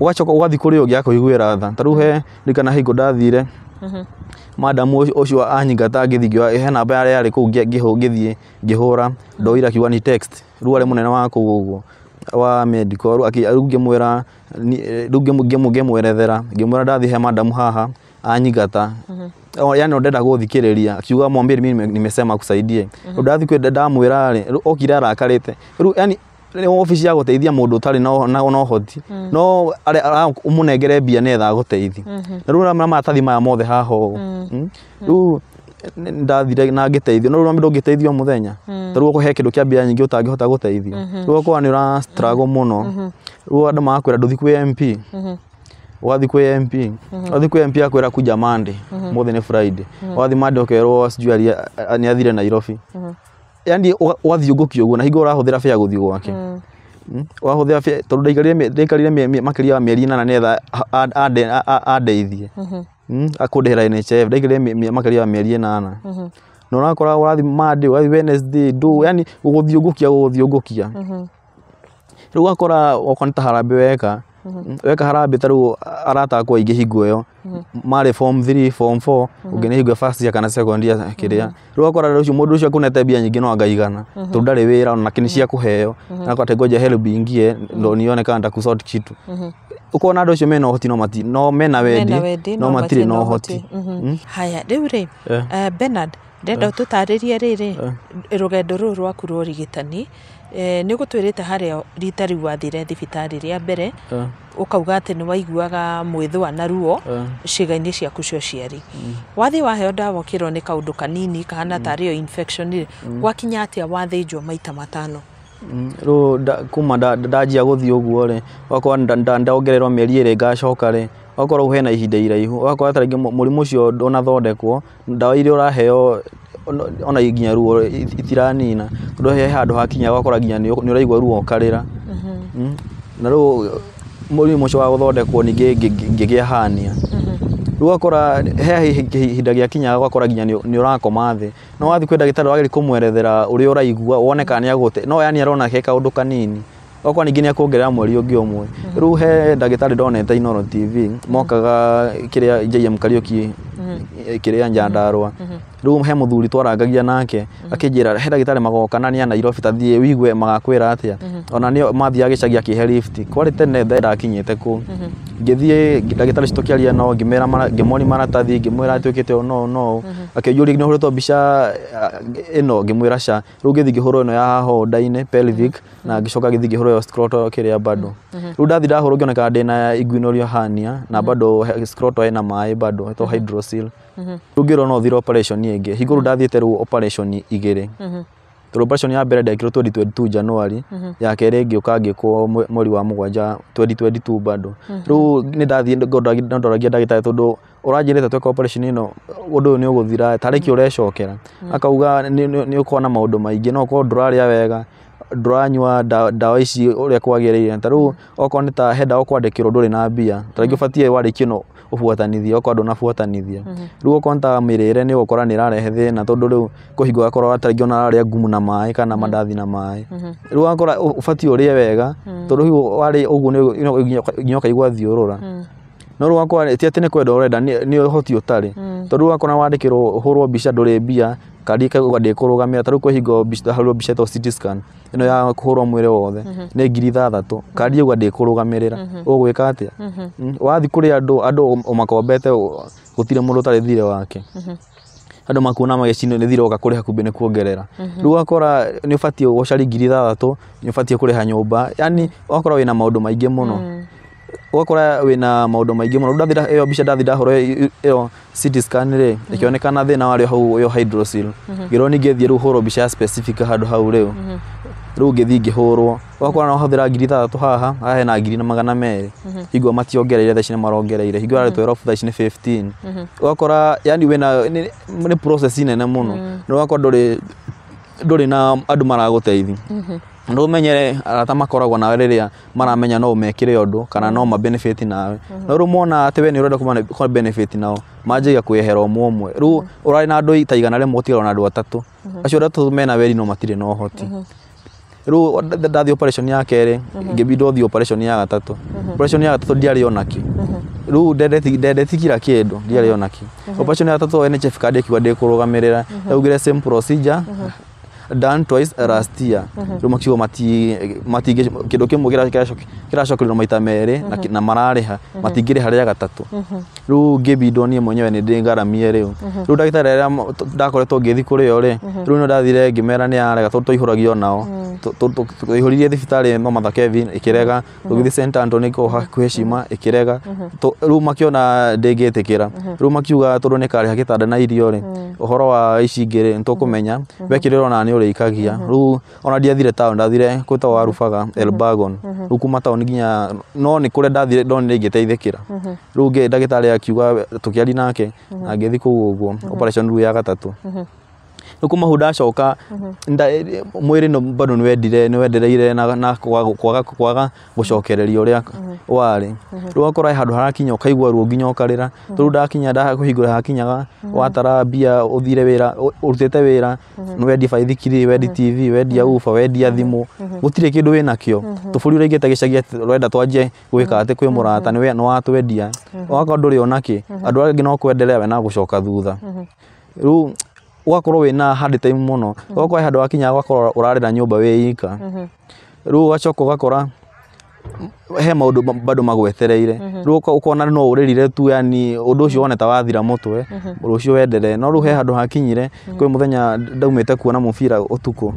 Speaker 1: Ũgacoka ũgathiĩ kũrĩ ũngĩ akũiguĩra tha. Ta rĩu he ririkana hingo ndathire, madam ũcio anyingata ngĩthiĩ ngĩoya he namba yarĩ kũu ngĩthiĩ ngĩhũra, ndoire akiuga ni text. Rĩu arĩ mũnene wa kũu ũguo wa medical. Rĩu ngĩmwĩra, rĩu ngĩmwerethera, ngĩmwĩra ndathiĩ he madam haha anyingata. Yani ndenda gũthikĩrĩria akiuga mwambie mimi nimesema akusaidie. Rĩu ndathiĩ kwĩ ndamwĩra rĩ, okire arakarĩte. Rĩu yani nĩ obici ya gũteithia mũndũ ũtarĩ na ũhoti, no ũmũnengere mbia nĩgetha agũteithie. Na rĩu maratathi maya mothe haha ũũ. Rĩu ndathire na ngĩteithio. No rĩu ndũngĩteithio mũthenya. Ta rĩu he kĩndũ kĩa mbia nyingĩ ũtangĩhota gũteithio. Rĩu ũgakora nĩ ũra struggle mũno. Rĩu andũ magakwĩra ndũthiĩ kwĩ MP. Wathiĩ kwĩ MP, wathiĩ kwĩ MP akwĩra kuja Monday, mũthĩ nĩ Friday. Wathiĩ Monday ũkerwo sijui nĩ athire Nairobi. Yani wathiũngũkio ũguo na hingo ũrahũthĩra fare gũthiĩ gwake. Wahũthĩra fare tondũ ndaikarire makĩria ya mĩeri 8 nĩgetha andeithie. Akũndĩhĩra NHIF ndaikarire makĩria ya mĩeri 8. Na ũrakora ũrathiĩ Monday, ũgathiĩ Wednesday, ndũ yani gũgũthiũngũkia gũgũthiũngũkia. Rĩu ũgakora okorwo nĩ ta harambee weka, weka harambee ta rĩu arata akwa aingĩ hingo ĩyo Marĩ form 3, form 4, ũngĩ nĩ hingo first year kana second year kĩrĩa. Rĩu ũgakora rũcio mũndũ ũcio akunete mbia nyingĩ no angaigana tondũ ndarĩ wĩra ona nĩ cia kũheo, na akate ngoja HELB ingie ndo nione kana nitakusort kitu. Ũkona andũ acio mena ũhoti no mati no mena wendi no matirĩ na ũhoti.
Speaker 2: Haya rĩu rĩ, Bernard, ndenda ũtũtarĩrie rĩrĩ rũgendo rũrũ rwaku rwa ũrigitani. Nĩ ũgũtwĩrĩte harĩa rita rĩu wathire thibitarĩ rĩa mbere, ũkauga atĩ nĩ waiguaga mwĩthũa na ruo ciĩga-inĩ ciaku cia ũciari. Wathiĩ waheo ndawa ũkĩrwo nĩ kaũndũ kanini kahana tarĩ o infection rĩ, gwakinya atĩa wathĩnjwo maita 5?
Speaker 1: Rĩu kuma ndanjia gũthiĩ ũguo rĩ, okorwo ndaongererwo mĩeri 2 ngacoka rĩ, okorwo hena ihinda iraihu, okorwo ta rĩngĩ mũrimũ ũcio ndũnathondekwo, ndawa iria ũraheo ona nginya ruo itiranina, tondũ he handũ hakinya ũgakora nginya nĩ ũraigua ruo ũkarĩra. Na rĩu mũrimũ ũcio wa gũthondekwo ningĩ ngĩgĩa hernia. Rĩu ũgakora he ihinda gĩakinya ũgakora nginya nĩ ũrakoma thĩ. No wathiĩ kwĩ ndagĩtarĩ wagĩrĩire kũmwerethera ũrĩa ũraigua wone kana nĩagũte, no yani arona he kaũndũ kanini. Okorwo ningĩ nĩakuongerera mweri ũngĩ ũmwe. Rĩu he ndagĩtarĩ ndonete Inooro TV mokaga kĩrĩa JM Kariuki kĩrĩa Nyandarũa. Rĩu he mũthuri twarangagia nake akĩnjĩra he ndagĩtarĩ magoka na nĩ a Nairobi ta thiĩ wigue magakwĩra atĩa. Ona nĩo mathiaga gĩcagi akĩhe lift. Kwarĩ tene ndakinyĩte kũu. Ngĩthiĩ ndagĩtarĩ ũcio tũkĩaria nao ngĩmera ngĩmonia maratathi ngĩmwĩra twĩkĩte ũũ no no. Akĩnjũria nĩ ũhũrĩtwo mbica ĩno ngĩmwĩra ca. Rĩu ngĩthiĩ ngĩhũrwo ĩno ya haha nda-inĩ pelvic na ngĩcoka ngĩthiĩ ngĩhũrwo ĩyo scrotal kĩrĩa bado. Rĩu ndathiĩ ndahũrwo ngĩoneka ndĩna inguinal hernia na bado scrotal ĩna maĩ bado ĩtagwo hydrocele. Rĩu ngĩrwo no thire operation ĩngĩ. Hingo rĩu ndathiĩte rĩu operation 2. Tondũ operation ya mbere ndekirwo 2022 January, ya kerĩ ngĩũka ngĩkwo mweri wa 7 2022 bado. Rĩu nĩ ndathiĩ ndoragia ndagĩtarĩ tondũ ũranjĩrĩte tweka operation ĩno ũndũ ũyũ nĩ ũgũthira tarĩki ũrecokera. Akauga nĩ ũkorwo na maũndũ maingĩ no ũkorwo ndũrarĩa wega, ndũranyua ndawa ici ũrĩa kwagĩrĩire. Ta rĩu okorwo nĩ ta he ndawa ũkwandĩkĩrwo ndũrĩ na mbia, ta rĩngĩ ũbatiĩ warĩkia ĩno ũbuatanithie okorwo ndũnabuatanithia. Rĩu okorwo nĩ ta mĩrĩre nĩ ũgũkora nĩ ĩrarehe thĩna tondũ rĩu kũhingo ũgakora ta rĩngĩ ona ararĩa ngumu na maĩ kana mandathi na maĩ. Rĩu ũgakora ũbatiĩ ũrĩe wega tondũ rĩu warĩa ũguo nginya ũkaigua thiũrũra. No rĩu ũgakora ti atĩ nĩ kwenda ũrenda nĩ ũhoti ũtarĩ. Tondũ rĩu ũgakora wandĩkĩrwo ũhũrwo mbica ndũrĩ mbia, kandi ĩkauga ndĩkũrũgamĩra. Ta rĩu kwĩ hingo ndahũrirwo mbica ĩtagwo CT scan ĩno ya kũhũrwo mwĩrĩ wothe nĩ 6,000, kandi ĩuga ndĩkũrũgamĩrĩra. Ũgwĩka atĩa? Wathiĩ kũrĩ andũ, andũ ũmakombete gũtirĩ mũndũ ũtarĩ thirĩ wake. Andũ makuona magĩcinwo nĩ thirĩ woka kũrĩha kumbe nĩ kuongerera. Rĩu ũgakora nĩ ũbatiĩ gũcaria 6,000, nĩ ũbatiĩ kũrĩha nyũmba, yani ũgakora wĩna maũndũ maingĩ mũno. Ũgakora wĩna maũndũ maingĩ mũno. Rĩu ndathira ĩyo mbica ndathi ndahũrwo ĩyo CT scan rĩ, ĩkĩonekana thĩna warĩ hau ĩyo hydrocele. Ngĩrwo ningĩ thiĩ rĩu hũrwo mbica ya specific handũ hau rĩu. Rĩu ngĩthiĩ ngĩhũrwo. Ũgakora no hũthĩra 6,000 haha, haha hena 1,200. Hingo mationgereire thaa ici nĩ marongereire. Hingo yarĩ 12 thaa ici nĩ 15. Ũgakora yani wĩna nĩ process nene mũno. Na ũgakora ndũrĩ na andũ maragũteithia. No ũmenyere arata makoragwo nawe rĩrĩa maramenya no ũmekĩre ũndũ kana no ma benefit nawe. No rĩu mona atĩ we nĩ ũrenda kũ benefit nao manjagia kwehera ũmwe ũmwe. Rĩu ũrarĩ na andũ ta 100 ũtigara na andũ 3. Acio 3 mena wendi no matirĩ na ũhoti. Rĩu ndathiĩ operation ya kerĩ, ngĩbindwo thiĩ operation ya gatatũ. Operation ya gatatũ ndiarĩ ona kĩ. Rĩu ndendeti kila kĩndũ ndiarĩ ona kĩ. Operation ya gatatũ NHIF card ĩkiuga ndĩkũrũgamĩrĩra. Yaugire same procedure done twice last year. Rĩu makiuga matingĩ kĩndũ kĩmwe kĩracokerio maita 2 na mararĩha matingĩrĩha rĩa gatatũ. Rĩu ngĩbindwo niĩ mwenyewe nĩ ndĩngaramie rĩu. Rĩu ndagĩtarĩ arĩa ndakoretwo ngĩthiĩ kũrĩ o rĩ, rĩu nĩ ndathire ngĩmera nĩ yarega tondũ twaihũragio nao. Twaihũririe thibitarĩ no Mother Kevin ĩkĩrega, tũgĩthiĩ St Anthony kũu hakuhĩ Cima ĩkĩrega. Rĩu makĩona ndĩngĩtĩkĩra. Rĩu makiuga tondũ nĩ karĩha gĩtanda na irio rĩ, ũhoro wa ici ingĩ rĩ, nĩtũkũmenya we kĩrĩa ũrona nĩ ũrĩikagia. Rĩu ona ndiathire taũni, ndathire gwĩtagwo Warubaga Elbagon. Rĩu kuma taũni nginya no nĩ kũrĩa ndathire ndonire ingĩteithĩkĩra. Rĩu ndagĩtarĩ akiuga tũkĩaria nake na ngĩthiĩ kũu ũguo operation rĩu ya gatatũ. Rĩu kuma hau ndacoka mwĩrĩ no bado nĩwendire nĩwendereire na kwaga gũcokereria ũrĩa warĩ. Rĩu ũgakora he handũ harakinya ũkaigua ruo nginya ũkarĩra. Rĩu ndakinya ndakũhingũra hakinyaga watara mbia ũthire wĩra ũrutĩte wĩra nĩwendia baithikiri, wendi TV, wendia uba, wendia thimũ, gũtirĩ kĩndũ wĩnakĩo. Tũbũri ũraingĩte gĩcagi atĩ ũrenda twanjie gwĩka atĩ kwĩ mũrata nĩwatwendia. Ũgakorwo ndũrĩ onakĩ andũ arĩa angĩ no kwendelea we na gũcoka thutha. Rĩu ũgakorwo wĩna hard time mũno. Ũgakorwo he handũ wakinya ũgakorwo ũrarĩra nyũmba wĩ ika. Rĩu ũgacoka ũgakora he maũndũ bado magwetereire. Rĩu ũkona no ũrĩrire tu yani ũndũ ũcio wone ta wathira mũtwe rũciũ wendelee. No rĩu he handũ hakinyire kwĩ mũthenya ndaumĩte kuona mũbira ũtukũ.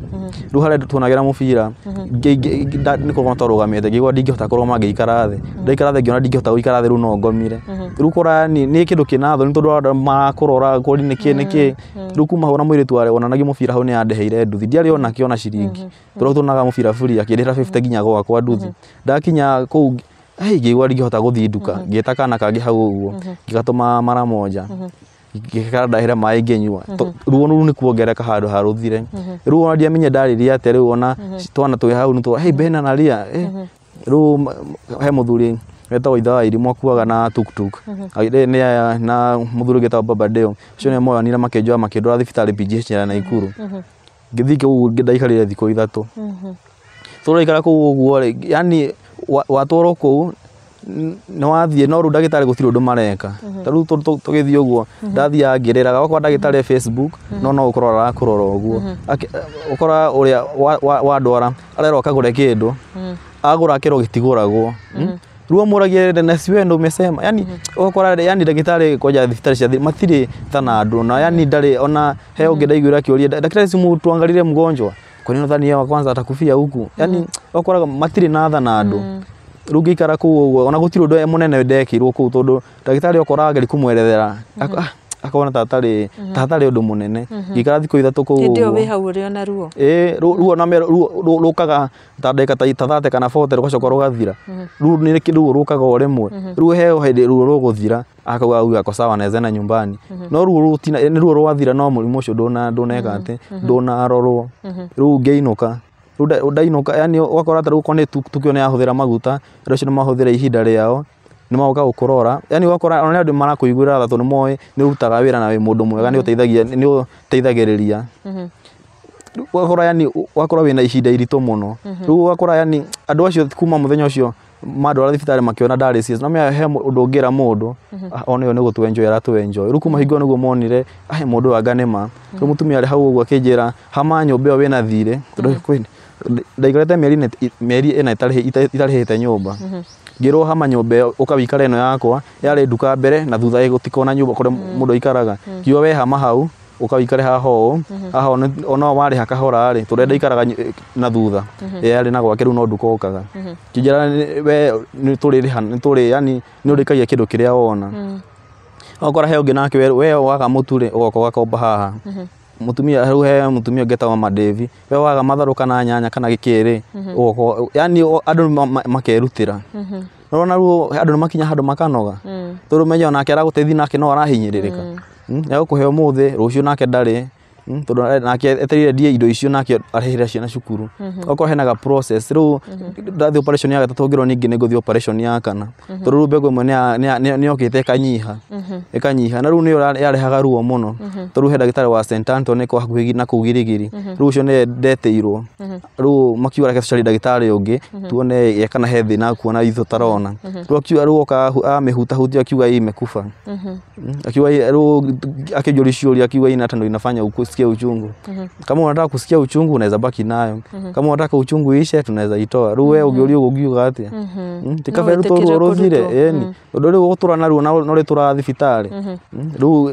Speaker 1: Rĩu harĩa tuonagĩra mũbira nĩ kũrũgama twarũgamĩte ngĩigua ndingĩhota kũrũgama ngĩikara thĩ. Ndaikara thĩ ngĩona ndingĩhota gũikara thĩ rĩu no ngomire. Rĩu ũkora nĩ kĩndũ kĩna thoni tondũ andũ marakũrora kũri nĩkĩ nĩkĩ. Rĩu kuma hau na mũirĩtu warĩ wonanagia mũbira hau nĩandeheire nduthi. Ndiarĩ ona kĩ ona ciringi. Tondũ tuonaga mũbira free akĩndĩhĩra 50 nginya gwakwa nduthi. Ndakinya kũu ngĩigua ndingĩhota gũthiĩ nduka ngĩta kana kangĩ hau ũguo ngĩgatũma mara moja ngĩkara ndahĩra maĩ ngĩnyua. Ruo rũu nĩ kuongerereka handũ ha rũthire. Rĩu ona ndiamenye ndarĩria atĩa rĩu ona twana twĩ hau nĩtwa hey Ben analia. Rĩu he mũthuri wetagwo ithe wa Irimũ akuaga na tuktuk. Na mũthuri ũngĩ wetagwo Baba Deo ũcio nĩwe moyanire makĩnjoya makĩndwara thibitarĩ PGH ya Naikuru. Ngĩthiĩ kũu ndaikarire thikũ 3. Tũraikara kũu ũguo rĩ yani watwarwo kũu nĩwathiĩ no rĩu ndagĩtarĩ gũtirĩ ũndũ mareka. Ta rĩu tũgĩthiĩ ũguo ndathiaga ngĩrĩraga okorwo ndagĩtarĩ Facebook no gũkorwo arakũrora ũguo. Ũkora ũrĩa wandwara arerwo akagũre kĩndũ agũra kĩro gĩtigũragwo. Rĩu amũragia na si wewe ndio umesema. Yani ũgakora yani ndagĩtarĩ kwanja thibitarĩ cia matirĩ tha na andũ na yani ndarĩ ona he ũngĩ ndaiguire akĩũria daktari si tuangalie mgonjwa kwa nini nadhani yeye kwanza atakufia huku. Yani ũgakora matirĩ na tha na andũ. Rĩu ngĩikara kũu ũguo ona gũtirĩ ũndũ mũnene ndekirwo kũu tondũ ndagĩtarĩ okora ageria kũmwerethera akona ta hatarĩ ũndũ mũnene. Ngĩikara thikũ 3 kũu
Speaker 2: Hĩndĩ ĩyo
Speaker 1: ũguo.
Speaker 2: wĩ hau ũrĩ ona ruo?
Speaker 1: Ĩĩ ruo na ruo rũkaga ta ndagĩka ta 30 kana 40 rũgacoka rũgathira. Rĩu nĩ ruo rũkaga o rĩmwe. Rĩu he hĩndĩ ruo rũgũthira akauga huyu ako sawa naweza enda nyumbani. No ruo rũtina nĩ ruo rwathira no mũrimũ ũcio ndũneka atĩ ndũnarorwo. Rĩu ngĩinũka. Rĩu ndainũka yani ũgakora ta rĩu okorwo nĩ tuktuk ĩyo nĩyahũthĩra maguta andũ acio nĩmahũthĩra ihinda rĩao nĩmagoka gũkũrora. Yani ũgakora ona andũ marakũiguĩra tha tondũ nĩmoĩ nĩũrutaga wĩra na wĩ mũndũ mwega nĩũteithagia nĩũteithagĩrĩria. Ũgakora yani ũgakora wĩna ihinda iritũ mũno. Rĩu ũgakora yani andũ acio kuma mũthenya ũcio mandwara thibitarĩ makĩona ndarĩ serious. No he ũndũ ũngĩra mũndũ ona ĩyo nĩ gũtũ-enjoy aratũ-enjoy. Rĩu kuma hingo ĩyo nĩguo monire mũndũ ũyũ anga nĩ ma. Rĩu mũtumia arĩ hau ũguo akĩnjĩra hama nyũmba ĩyo wĩna thirĩ tondũ ndaikarĩte mĩeri 4 itarĩhĩte nyũmba. Ngĩrwo hama nyũmba ĩyo ũka wĩikare ĩno yakwa yarĩ nduka mbere na thutha gũtikona nyũmba kũrĩa mũndũ aikaraga. Ngiuga we hama hau ũka wĩikare haha ũũ haha ona warĩha kahora rĩ tondũ ndaikaraga na thutha yarĩ na gwake rĩu no nduka ũkaga. Kĩnjĩra we nĩtũrĩrĩha nĩtũrĩ yani nĩũrĩkagia kĩndũ kĩrĩa wona. Ũgakora he ũngĩ nake we waga mũtu rĩ ũgoka ũgakomba haha. Mũtumia rĩu he mũtumia ũngĩ etagwo Mama Devi we waga matharũ kana nyanya kana gĩkĩ rĩ ũgoka yani andũ makerutĩra. Ũrona rĩu andũ nĩmakinya handũ makanoga tondũ menye onake aragũteithia nake no arahinyĩrĩrĩka. Egũkũhe ũmũthĩ rũciũ nake ndarĩ tondũ nake etereire ndie indo icio nake arĩhĩre ciana cukuru. Okorwo hena ga process rĩu ndathiĩ operation ya gatatũ ngĩrwo ningĩ nĩngũthiĩ operation ya kana tondũ rĩu mbegũ ĩmwe nĩyokĩte ĩkanyiha ĩkanyiha na rĩu nĩyo yarehaga ruo mũno tondũ he ndagĩtarĩ wa St Anthony kwa hakuhĩ na kũu Girigiri rĩu ũcio nĩwe ndetĩirwo. Rĩu makiuga reke tũcarie ndagĩtarĩ ũngĩ tuone ye kana he thĩna kuona ithuĩ tũtarona. Rĩu akiuga rĩu oka amĩhutahutia akiuga hii imekufa. Akiuga rĩu akĩnjũria ciũria akiuga hii hata ndo inafanya ukusikia uchungu. Kama unataka kusikia uchungu unaweza baki nayo. Kama unataka uchungu ishe tunaweza itoa. Rĩu we ũngĩũrio ũguo ũngiuga atĩa? Ti kaba rĩu ruo rũthire ĩni tondũ rĩu ũgũtũra na ruo no rĩtũraga thibitarĩ. Rĩu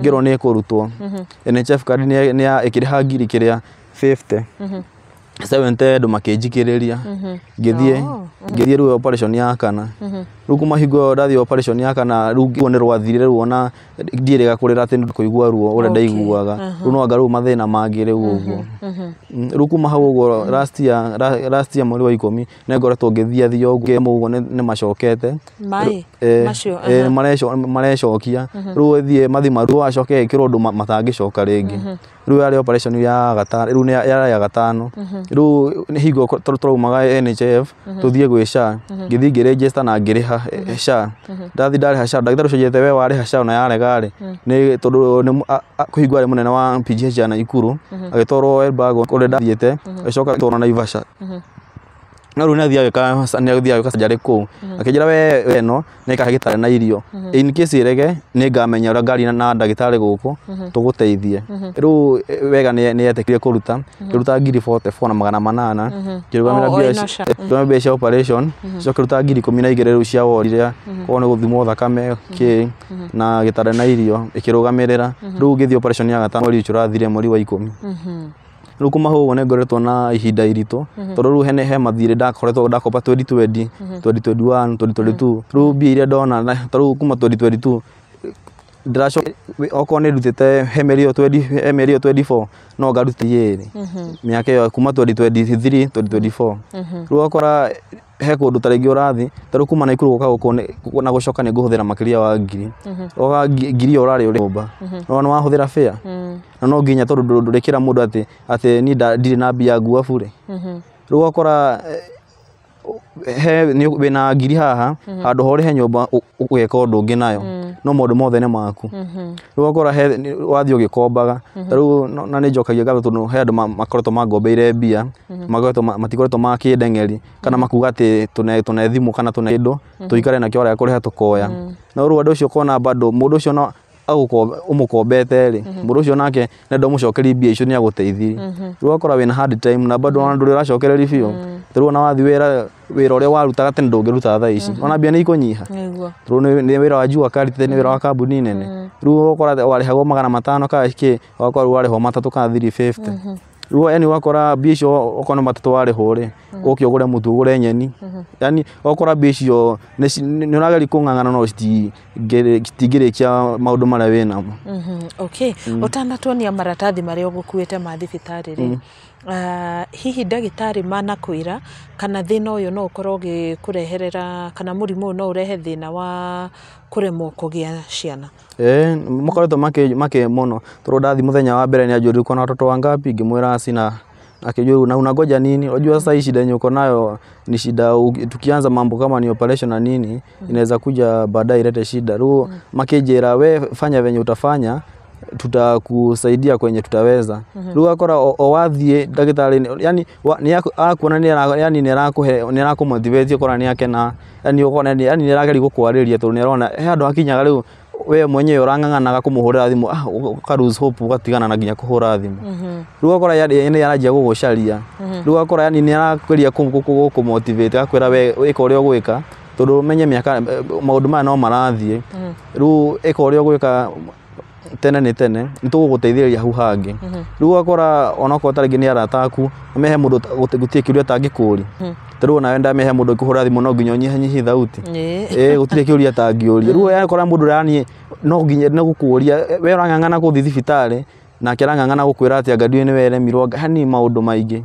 Speaker 1: ngĩrwo nĩ ĩkũrutwo. NHF card nĩ ĩkĩrĩha ngiri kĩrĩa 50. 70 andũ makĩnjikĩrĩria ngĩthiĩ ngĩthiĩ rĩu operation ya kana. Rĩu kuma hingo ĩyo ndathiĩ operation ya kana, rĩu ruo nĩ rwathirire, rĩu ona ndiĩrĩga kũrĩra atĩ nĩ kũigua ruo ũrĩa ndaiguaga. Rĩu no anga rĩu mathĩna mangĩ rĩu ũguo. Rĩu kuma hau ũguo last year mweri wa 10 nĩ ngoretwo ngĩthiĩ thiĩ ũguo ũguo nĩ macokete.
Speaker 2: Maĩ macio?
Speaker 1: Marecokia rĩu thiĩ mathima, rĩu acoke ĩkĩrwo ũndũ matangĩcoka rĩngĩ. Rĩu yarĩ operation ya gatano, rĩu nĩ yarĩ ya gatano. Rĩu nĩ hingo tũraumaga NHIF tũthiĩ gwĩ SHA, ngĩthiĩ ngĩregister na ngĩrĩha SHA. Ndathiĩ ndarĩha SHA, ndagĩtarĩ ũcio anjĩrĩte we warĩha SHA ona yarega rĩ, nĩ tondũ nĩ kũhingwo arĩ mũnene wa PGH ya Naikuru, agĩtwarwo Elbagon kũrĩa ndathiĩte, agĩcoka agĩtwarwo Naivasha. No rĩu nĩ athiaga agĩka surgery kũu, akĩnjĩra we ĩno nĩ ĩkahe gĩtarĩ na irio, in case ĩrege nĩ ngamenya ũrĩa ngari na ndagĩtarĩ gũkũ tũgũteithie. Rĩu wega nĩ etĩkire kũruta, ngĩruta ngiri 44 na 800 ngĩrũgamĩra
Speaker 2: O,
Speaker 1: mbia
Speaker 2: ĩno SHA.
Speaker 1: Ngĩrũgamĩra mbia cia operation, coka ruta ngiri 12 rĩu cia ward iria korwo nĩ gũthimwo thakame kĩ na gĩtanda na irio ĩkĩrũgamĩrĩra. Rĩu ngĩthiĩ operation ya gatano mweri ũcio ũrathire, mweri wa 10. Rĩu kuma hau ũguo nĩ ngoretwo na ihinda iritũ, tondũ rĩu he mathirĩ ndakoretwo ndakomba 2020, 2021, 2022. Rĩu mbia iria ndona ta rĩu kuma 2022 ndĩracoka okorwo nĩ ndutĩte he mĩeri ĩyo 20, he mĩeri ĩyo 24 no ngaruta 2 mĩaka ĩyo kuma 2023, 2024. Rĩu ũgakora he kũndũ ta rĩngĩ ũrathiĩ, ta rĩu kuma Naikuru gũka gũkũ na gũcoka nĩ ngũhũthĩra makĩria wa ngiri oga ngiri ĩyo ũrarĩ ũrĩ nyũmba no nĩ wahũthĩra fare, na no nginya tondũ ndũrĩkĩra mũndũ atĩ niĩ ndirĩ na mbia ngua bure. Rĩu ũgakora he wĩna ngiri haha handũ ha ũrĩhe nyũmba ũgeka ũndũ ũngĩ nayo, no maũndũ mothe nĩ maku. Rĩu ũgakora he wathiĩ ũgĩkombaga ta rĩu na nĩ njokagia ngatho tondũ he andũ makoretwo mangombeire mbia, makoretwo matikoretwo makĩndeng'eri kana makuga atĩ tũne thimũ kana tũne kĩndũ tũikare nakĩo warega kũrĩha tũkoya. No rĩu andũ acio ũkona bado mũndũ ũcio no ũmũkombete rĩ, mũndũ ũcio nake nenda ũmũcokerie mbia icio nĩ agũteithirie. Rĩu ũgakora wĩna hard time na bado ona ndũrĩ ũracokereria biũ. Rĩu ona wathiĩ wĩra, wĩra ũrĩa warutaga tene ndũngĩruta thaa ici, ona mbia nĩ ikũnyiha. Rĩu nĩ wĩra wa jua kali, nĩ wĩra wa kambuni nene. Rĩu ũgakora warĩhagwo 500 kana kĩ, ũgakora rĩu warĩhwo 300 kana 350. Rĩu yani ũgakora mbia icio okorwo nĩ 300 warĩhwo rĩ, ũke ũgũre mũtu, ũgũre nyeni, yani ũgakora mbia icio nĩ ũrageria kũng'ang'ana no citingĩrĩkia maũndũ marĩa wĩnamo.
Speaker 2: Okay, ũtanatuonia maratathi marĩa ũgũkuĩte ma thibitarĩ rĩ, hihi ndagĩtarĩ manakwĩra kana thĩna ũyũ no ũkorwo ũgĩkũreherera kana mũrimũ ũyũ no ũrehe thĩna wa kũremwo kũgĩa ciana?
Speaker 1: Makoretwo makĩ mũno tondũ ndathi mũthenya wa mbere nĩ anjũririe uko na watoto wangapi, ngĩmwĩra sina. Akijua na unangoja nini? Unajua sasa hii shida yenye uko nayo ni shida, tukianza mambo kama ni operation na nini inaweza kuja baadaye ilete shida. Rĩu makĩnjĩra we fanya venye utafanya, tutakusaidia kwenye tutaweza. Rĩu ũgakora o wathiĩ ndagĩtarĩ yani nĩ akuona yani nĩ arakũhe, nĩ arakũmotivate, ũkona nĩ akena, yani ũkona yani nĩ arageria gũkwarĩria tondũ nĩ arona he handũ hakinyaga rĩu we mwenyewe ũrang'ang'anaga kũmũhũrĩra thimũ, ũka lose hope, ũgatigana na nginya kũhũra thimũ. Rĩu ũgakora yani nĩ aranjia gũgũcaria. Rĩu ũgakora yani nĩ arageria gũkũmotivate, agakwĩra we ĩka ũrĩa ũgwĩka tondũ ũmenye mĩaka maũndũ maya no marathiĩ. Rĩu ĩka ũrĩa ũgwĩka, tene nĩ tene nĩ tũgũgũteithĩrĩria hau hangĩ. Rĩu ũgakora onokorwo ta rĩngĩ nĩ arata aku mehe mũndũ gũtirĩ kĩũria atangĩkũria. Ta rĩu onawe ndamehe mũndũ ũkĩhũra thimũ no nginya ũnyihanyihie thauti. Gũtirĩ kĩũria atangĩũria. Rĩu yakora mũndũ yani no nginya nĩ gũkũria we ũrang'ang'ana gũthiĩ thibitarĩ nake arang'ang'ana gũkwĩra atĩ anga ndiũĩ nĩ weremirwo, yani maũndũ maingĩ.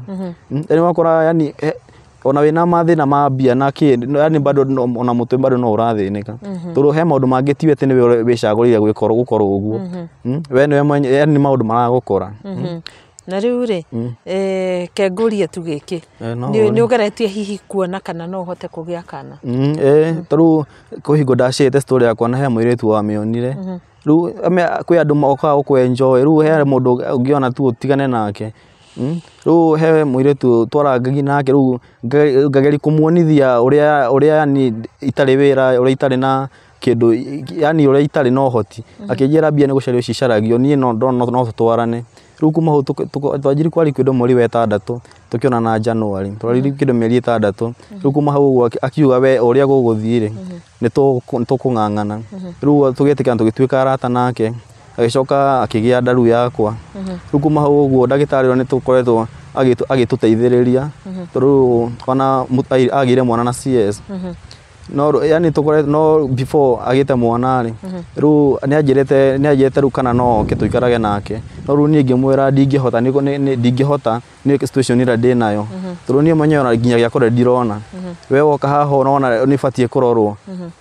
Speaker 1: Yani ũgakora yani ona wĩna mathĩna ma mbia na kĩ, yani bado ona mũtwe bado no ũrathĩnĩka tondũ he maũndũ mangĩ tiwe atĩ nĩwe wĩcagũrĩire gwĩkorwo gũkorwo ũguo. We nĩwe mwenye, yani nĩ maũndũ maragũkora.
Speaker 2: Na rĩu rĩ, ke ngũrie tu gĩkĩ,
Speaker 1: No
Speaker 2: nĩ
Speaker 1: ũrie.
Speaker 2: nĩ ũgeretie hihi kuona kana no ũhote kũgĩa kana?
Speaker 1: Ta rĩu kwĩ hingo ndacĩte story yakwa na he mũirĩtu wamĩonire. Rĩu kwĩ andũ mokaga gũkũ enjoy, rĩu he mũndũ ũngĩona tu ũtigane nake. Rĩu he mũirĩtu twarangagia nake, rĩu ngageria kũmuonithia ũrĩa yani itarĩ wĩra, ũrĩa itarĩ na kĩndũ, yani ũrĩa itarĩ na ũhoti. Akĩnjĩra mbia nĩ gũcario cicaragio, niĩ no no tũtwarane. Rĩu kuma hau twanjirie kwaria kĩndũ mweri wa 6 tũkĩonana January, twaririe kĩndũ mĩeri 6. Rĩu kuma hau ũguo akiuga we ũrĩa gũgũthiĩ rĩ nĩ tũkũng'ang'ana. Rĩu tũgĩtĩkana tũgĩtuĩka arata nake. Agĩcoka akĩgĩa nda rĩu yakwa. Rĩu kuma hau ũguo ndagĩtarĩ ũrĩa nĩ tũkoretwo agĩtũteithĩrĩria, tondũ ona agĩire mwana na CS. No yani tũkoretwo, no before agĩte mwana rĩ, rĩu nĩ anjĩrĩte rĩu kana no oke tũikarage nake. No rĩu niĩ ngĩmwĩra ndingĩhota, ndingĩhota nĩ situation ĩrĩa ndĩ nayo, tondũ niĩ mwenyewe ona nginya gĩa kũrĩa ndirona. We woka haha ũrona nĩ batiĩ kũrorwo.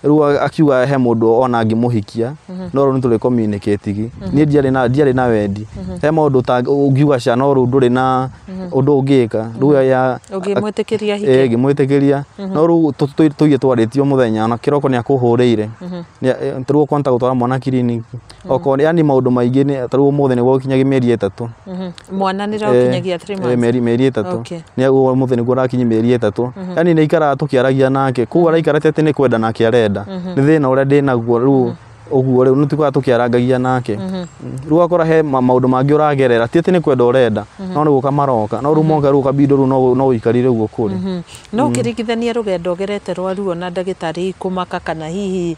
Speaker 1: Rĩu akiuga he mũndũ ona angĩmũhikia, no rĩu nĩ tũrĩ communicate gi. Niĩ ndiarĩ na wendi. He maũndũ ta ũngiuga ca, no rĩu ndũrĩ na ũndũ ũngĩka rĩu ya
Speaker 2: Ũngĩmwĩtĩkĩria hike?
Speaker 1: Ĩĩ, ngĩmwĩtĩkĩria, no rĩu tũige twarĩtie o mũthenya, ona kĩroko nĩ akũhũrĩire. Ta rĩu okorwo nĩ ta gũtwara mwana kiriniki, okorwo yani maũndũ maingĩ ta rĩu ũmũthĩ nĩguo gũkinyagia mĩeri 3.
Speaker 2: Mwana nĩ ũkinyagia 3 months?
Speaker 1: Mĩeri 3.
Speaker 2: Okay.
Speaker 1: Nĩ ũmũthĩ nĩguo ũrakinyia mĩeri 3. Yani nĩ ikaraga tũkĩaragia nake, koguo araikarĩte atĩ nĩ kwenda nake arenda, nĩ thĩna ũrĩa ndĩnaguo rĩu ũguo. Rĩu nĩ tũkoragwo tũkĩarangagia nake. Rĩu ũgakora he maũndũ mangĩ ũragerera, ti atĩ nĩ kwenda ũrenda, no nĩ gũka maroka, no rĩu moka rĩu ũkabindwo rĩu no ũikarire ũguo kũrĩ.
Speaker 2: No ũkĩringithania rũgendo ũgerete rwa ruo na ndagĩtarĩ kũmaka kana hihi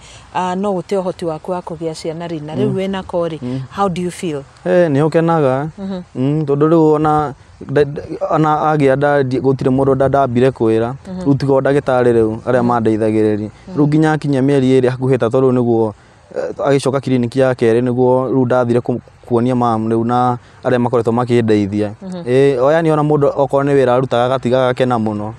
Speaker 2: no ũte ũhoti waku wa kũgĩa ciana rĩ, na rĩu wĩna ko rĩ, how do you feel?
Speaker 1: Nĩ ũkenaga, tondũ rĩu ona ona agĩa nda gũtirĩ mũndũ ndambire kwĩra. Rĩu tiga o ndagĩtarĩ rĩu arĩa mandeithagĩrĩria. Rĩu nginya akinyia mĩeri 2 hakuhĩ 3 rĩu nĩguo agĩcoka kiriniki ya kerĩ, nĩguo rĩu ndathire kuonia mam rĩu na arĩa makoretwo makĩndeithia. Ĩĩ, o yani ona mũndũ okorwo nĩ wĩra arutaga agatiga agakena mũno.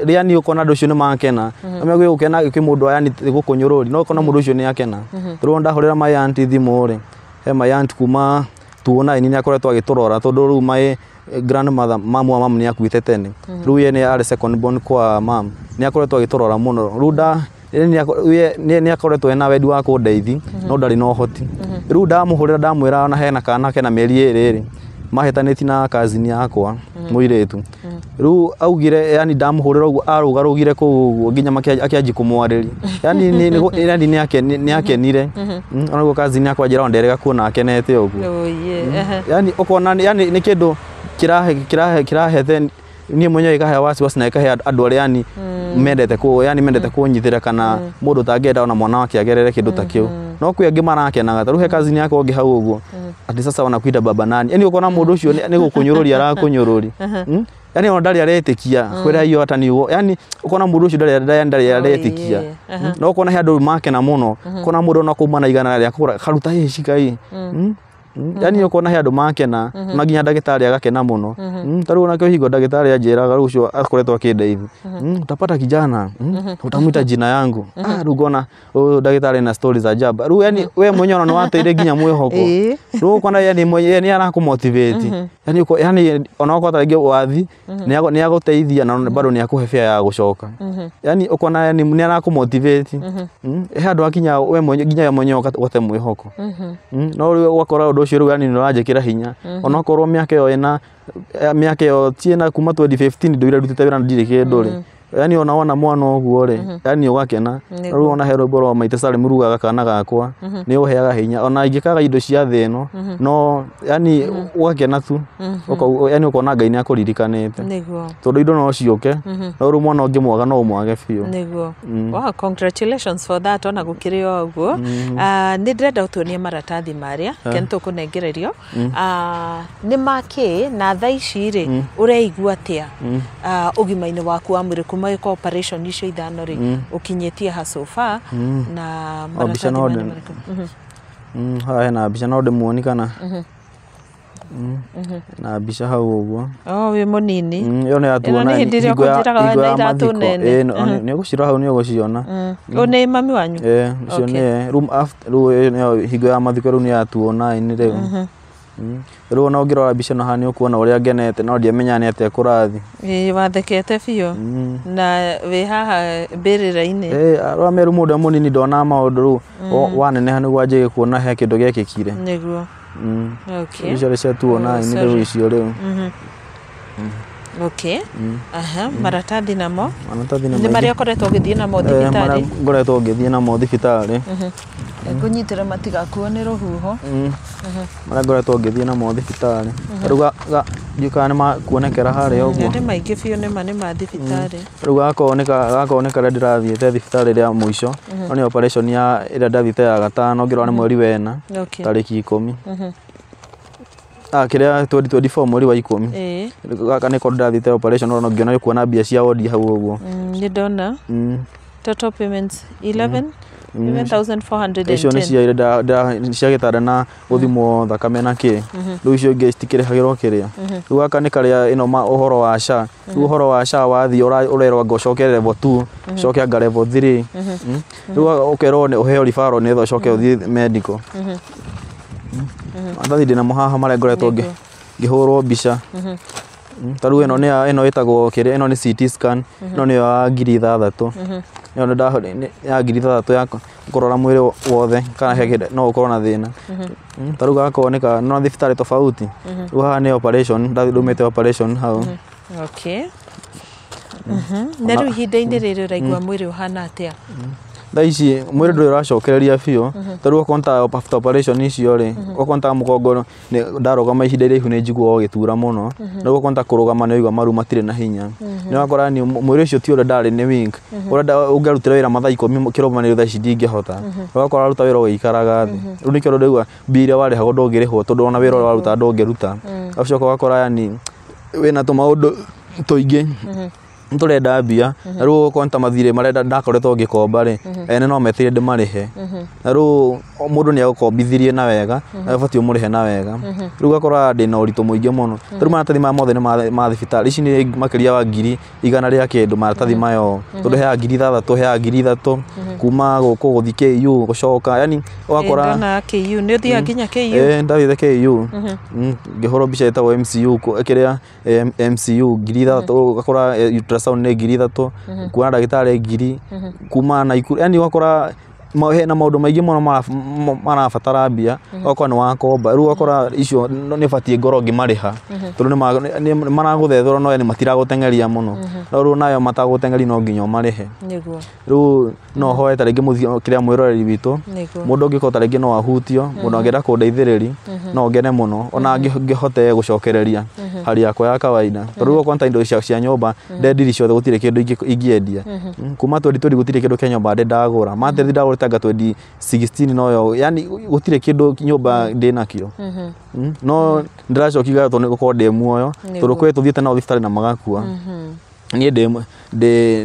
Speaker 1: Yani ũkona andũ acio nĩ makena. No gwĩ gũkena kwĩ mũndũ yani gũkũnyũrũri, no ũkona mũndũ ũcio nĩ akena. Tondũ ndahũrĩra my auntie thimũ rĩ, he my aunt kuma 2009 nĩ akoretwo agĩtũrora, tondũ rĩu my grandmother, mamu wa mamu, nĩ akuĩte tene. Rĩu ye nĩ arĩ second born kwa mam, nĩ akoretwo agĩtũrora mũno. Rĩu nda nĩ akoretwo ena wendi wa kũndeithia, no ndarĩ na ũhoti. Rĩu ndamũhũrĩra ndamwĩra ona hena kana kena mĩeri 2 rĩ, mahĩtanĩtie na cousin yakwa mũirĩtu. Rĩu augire, yani ndamũhũrĩra ũguo arũgarũgire kũu ũguo nginya akĩanjia kũmwarĩria, yani yani nĩ akenire. Ona guo cousin yakwa anjĩra nderega kuona akenete ũguo.
Speaker 2: Oh, yeah.
Speaker 1: Yani ũkona yani nĩ kĩndũ kĩrahe kĩrahe kĩrahete niĩ mwenyewe, ĩkahe wasiwasi na ĩkahe andũ arĩa yani mendete kũ yani mendete kũnyitĩra, kana mũndũ ũtangĩenda ona mwana wake agerere kĩndũ ta kĩu. No kwĩ angĩ marakenaga. Ta rĩu he cousin yakwa ũngĩ hau ũguo atĩ sasa wanakuita baba nani. Yani ũkona mũndũ ũcio nĩ gũkũnyũrũria arakũnyũrũri. Yani ona ndarĩ aretĩkia kwĩra iyo hata ni yani ũkona mũndũ ũcio ndarĩ aretĩkia. No ũkona he andũ makena mũno, ũkona mũndũ ona kuma na 100 rĩa kũgũra karuta hĩ cika hĩ. Yani ũkona he andũ makena, na nginya ndagĩtarĩ agakena mũno. Ta rĩu onakĩo hingo ndagĩtarĩ anjĩraga rĩu ũcio akoretwo akĩndeithia, "Utapata kijana, utamwita jina yangu." Ah, rĩu ngona ũyũ ndagĩtarĩ na stories za ajabu. Rĩu yani we mwenyewe ona nĩ wateire nginya mwĩhoko. Rĩu ũkona yani mwenyewe nĩ arakũmotivate, yani yani ona okorwo ta rĩngĩ wathi nĩ agũteithia na bado nĩ akũhe fare ya gũcoka. Yani ũkona yani nĩ arakũmotivate. He handũ hakinya we mwenyewe, nginya we mwenyewe ũgate mwĩhoko. No rĩu ũgakora ũndũ ũcio rĩu yani nĩ ũranjĩkĩra hinya, onokorwo mĩaka ĩyo ĩna mĩaka ĩyo tiĩna kuma 2015 ndũire ndutĩte wĩra na ndirĩ kĩndũ rĩ, yani ona wona mwana ũguo rĩ, yani ũgakena. Rĩu ona he rwĩmbo rwa Maite Salim rugaga kana gakwa nĩ ũheaga hinya ona ingĩkaga indo cia thĩ ĩno, no yani ũgakena tu. Yani ũkona Ngai nĩ akũririkanĩte, tondũ indo no ciũke, no rĩu mwana ũngĩmwaga no ũmwage biũ.
Speaker 2: Nĩguo. Wow, congratulations for that. Ona gũkĩrĩ o ũguo, nĩ ndĩrenda ũtuonie maratathi marĩa ke nĩ tũkũnengererio. Nĩ makĩ na thaa ici rĩ ũreigua atĩa ũgima-inĩ waku wa mwĩrĩ kuma wĩka operation icio 5 rĩ, ũkinyĩtie ha so far na
Speaker 1: O, mbica
Speaker 2: maratathi
Speaker 1: no
Speaker 2: maya nĩ marĩkũ?
Speaker 1: Haha hena mbica, no ndĩmuoni kana na mbica hau ũguo.
Speaker 2: Oh, wĩ mũnini.
Speaker 1: Ĩyo nĩ
Speaker 2: Ĩno
Speaker 1: yatuona
Speaker 2: nĩ hĩndĩ ĩrĩa
Speaker 1: hingo
Speaker 2: ũkũnjĩraga
Speaker 1: hingo
Speaker 2: wena
Speaker 1: ya
Speaker 2: iratũ
Speaker 1: mathiko.
Speaker 2: nene.
Speaker 1: Ĩĩ, nĩ ũgũcirora hau, nĩ ũgũciona.
Speaker 2: Ũyũ nĩ mami wanyu?
Speaker 1: Ĩĩ, ũcio nĩye. Rĩu rĩu ĩyo nĩyo hingo ya mathiko, rĩu nĩ yatuona nĩ rĩu. Rĩu ona ũngĩrora mbica ĩno haha nĩ ũkuona ũrĩa ngenete, no ndiamenyaga nĩ atĩa kũrathiĩ.
Speaker 2: Ĩĩ, wathekete biũ na wĩ haha mbĩrĩra-inĩ.
Speaker 1: Ĩĩ, arĩa meru mũndũ e mũnini ndonaga maũndũ, rĩu waneneha nĩguo anjĩge kuona he kĩndũ gĩekĩkire. Icio rĩ cia tuona
Speaker 2: Oh,
Speaker 1: nĩ
Speaker 2: sorry.
Speaker 1: rĩu icio rĩu.
Speaker 2: Okay. Aha, maratathi namo
Speaker 1: Maratathi nĩ
Speaker 2: nĩ
Speaker 1: maingĩ.
Speaker 2: marĩa ũkoretwo ũgĩthiĩ namo
Speaker 1: Ĩĩ,
Speaker 2: thibitarĩ?
Speaker 1: marĩa ngoretwo ngĩthiĩ namo thibitarĩ.
Speaker 2: Ngũnyitĩre matigakuo nĩ rũhuho.
Speaker 1: Marĩa ngoretwo ngĩthiĩ namo thibitarĩ. Rĩu Ndiũĩ kana nĩ makuonekera harĩa ũguo.
Speaker 2: Nĩ maingĩ biũ nĩma nĩ ma thibitarĩ.
Speaker 1: Rĩu gaka nĩ karĩa ndĩrathiĩte thibitarĩ rĩa mũico, no nĩ operation ya ĩrĩa ndathiĩte ya gatano ngĩrora nĩ mweri wena tarĩki 10. Kĩrĩa 2024 mweri wa 10. Gaka nĩko ndĩrathiĩte operation no ngĩona kuona mbia cia wodi hau ũguo.
Speaker 2: Nĩ ndona. Total payments 11 11,410.
Speaker 1: Icio nĩ cia cia gĩtanda na gũthimwo thakame na kĩ. Rĩu icio ingĩ citikĩrĩhagĩrwo kĩrĩa. Rĩu gaka nĩ karĩa ĩno ũhoro wa SHA. Rĩu ũhoro wa SHA wathiĩ ũrerwo anga ũcoke level 2, ũcoke anga level 3. Rĩu ũkerwo nĩ ũheo referral nĩgetha ũcoke ũthiĩ medical. Maratathi ndĩnamo haha marĩa ngoretwo ngĩhũrwo mbica. Ta rĩu ĩno nĩ ĩno ĩtagwo kĩrĩa, ĩno nĩ CT scan, ĩno nĩyo ya 6,000. Ĩyo nĩ ya 6,000 ya kũrora mwĩrĩ wothe kana he kĩndũ no ũkorwo na thĩna. Ta rĩu gaka nĩ ka no thibitarĩ tofauti. Rĩu haha nĩ operation, ndaumĩte operation hau.
Speaker 2: Okay. Na rĩu ihinda-inĩ rĩrĩ ũraigua mwĩrĩ ũhana atĩa?
Speaker 1: Thaa ici mwĩrĩ ndũrĩ ũracokereria biũ, tondũ okorwo nĩ ta after operation icio rĩ, okorwo nĩ ta mũgongo ndarũgama ihinda iraihu nĩ njiguaga ũgĩtura mũno. Rĩu okorwo nĩ ta kũrũgama nĩ ũraigua maru matirĩ na hinya. Nĩ ũrakora ni mwĩrĩ ũcio ti ũrĩa ndarĩ, nĩ weak. Ũrĩa ũngĩarutire wĩra mathaa 10 kĩrũmanĩrĩrio thaa ici ndingĩhota. Ũgakora ũraruta wĩra ũgĩikaraga thĩ. Rĩu nĩkĩo ndĩraigua mbia iria warĩhagwo ndũngĩrĩhwo tondũ ona wĩra ũrĩa waruta ndũngĩruta. Ũgacoka ũgakora yani wĩna tũmaũndũ tũingĩ tũrenda mbia, na rĩu okorwo nĩ ta mathirĩ marĩa ndakoretwo ngĩkomba rĩ, ene no metereire ndĩmarĩhe, na rĩu mũndũ nĩ agũkombithirie na wega na ũbatiĩ ũmũrĩhe na wega. Rĩu ũgakora ndĩna ũritũ mũingĩ mũno. Rĩu maratathi maya mothe nĩ ma thibitarĩ, ici nĩ makĩria wa 100,000 rĩa kĩndũ maratathi maya ũũ, tondũ heaga 6,000, heaga 3,000 kuma gũkũ gũthiĩ KU gũcoka, yani ũgakora.
Speaker 2: Ndona KU, nĩ ũthiaga nginya KU?
Speaker 1: Ĩĩ, ndathiĩte KU ngĩhũrwo mbica ĩtagwo MCU, kĩrĩa MCU 3,000, ũgakora ultrasound nĩ 3,000, kuona ndagĩtarĩ ngiri kuma Naikuru, yani ũgakora hena maũndũ maingĩ mũno marabatara mbia, ũgakora nĩ wakomba. Rĩu ũgakora icio nĩ batiĩ ngorwo ngĩmarĩha tondũ nĩ maragũthethũra, no yani matiragũteng'eria mũno, no rĩu nayo matagũteng'eria no nginya ũmarĩhe. Rĩu no hoe ta rĩngĩ kĩrĩa mwĩroreri witũ, mũndũ ũngĩkorwo ta rĩngĩ no ahutio, mũndũ angĩenda kũndeithĩrĩria no ngene mũno ona ngĩhote gũcokereria hali yakwa ya kawaida, tondũ rĩu okorwo nĩ ta indo cia nyũmba ndendiri ciothe, gũtirĩ kĩndũ ingĩendia. Kuma 2020 gũtirĩ kĩndũ kĩa nyũmba ndĩ ndagũra, matethi ndagũrĩte anga 2016 noyo, yani gũtirĩ kĩndũ nyũmba ndĩnakĩo. No ndĩracokia ngatho tondũ nĩ gũkorwo ndĩ muoyo, tondũ kwĩ tũthiĩte nao thibitarĩ na magakua. Niĩ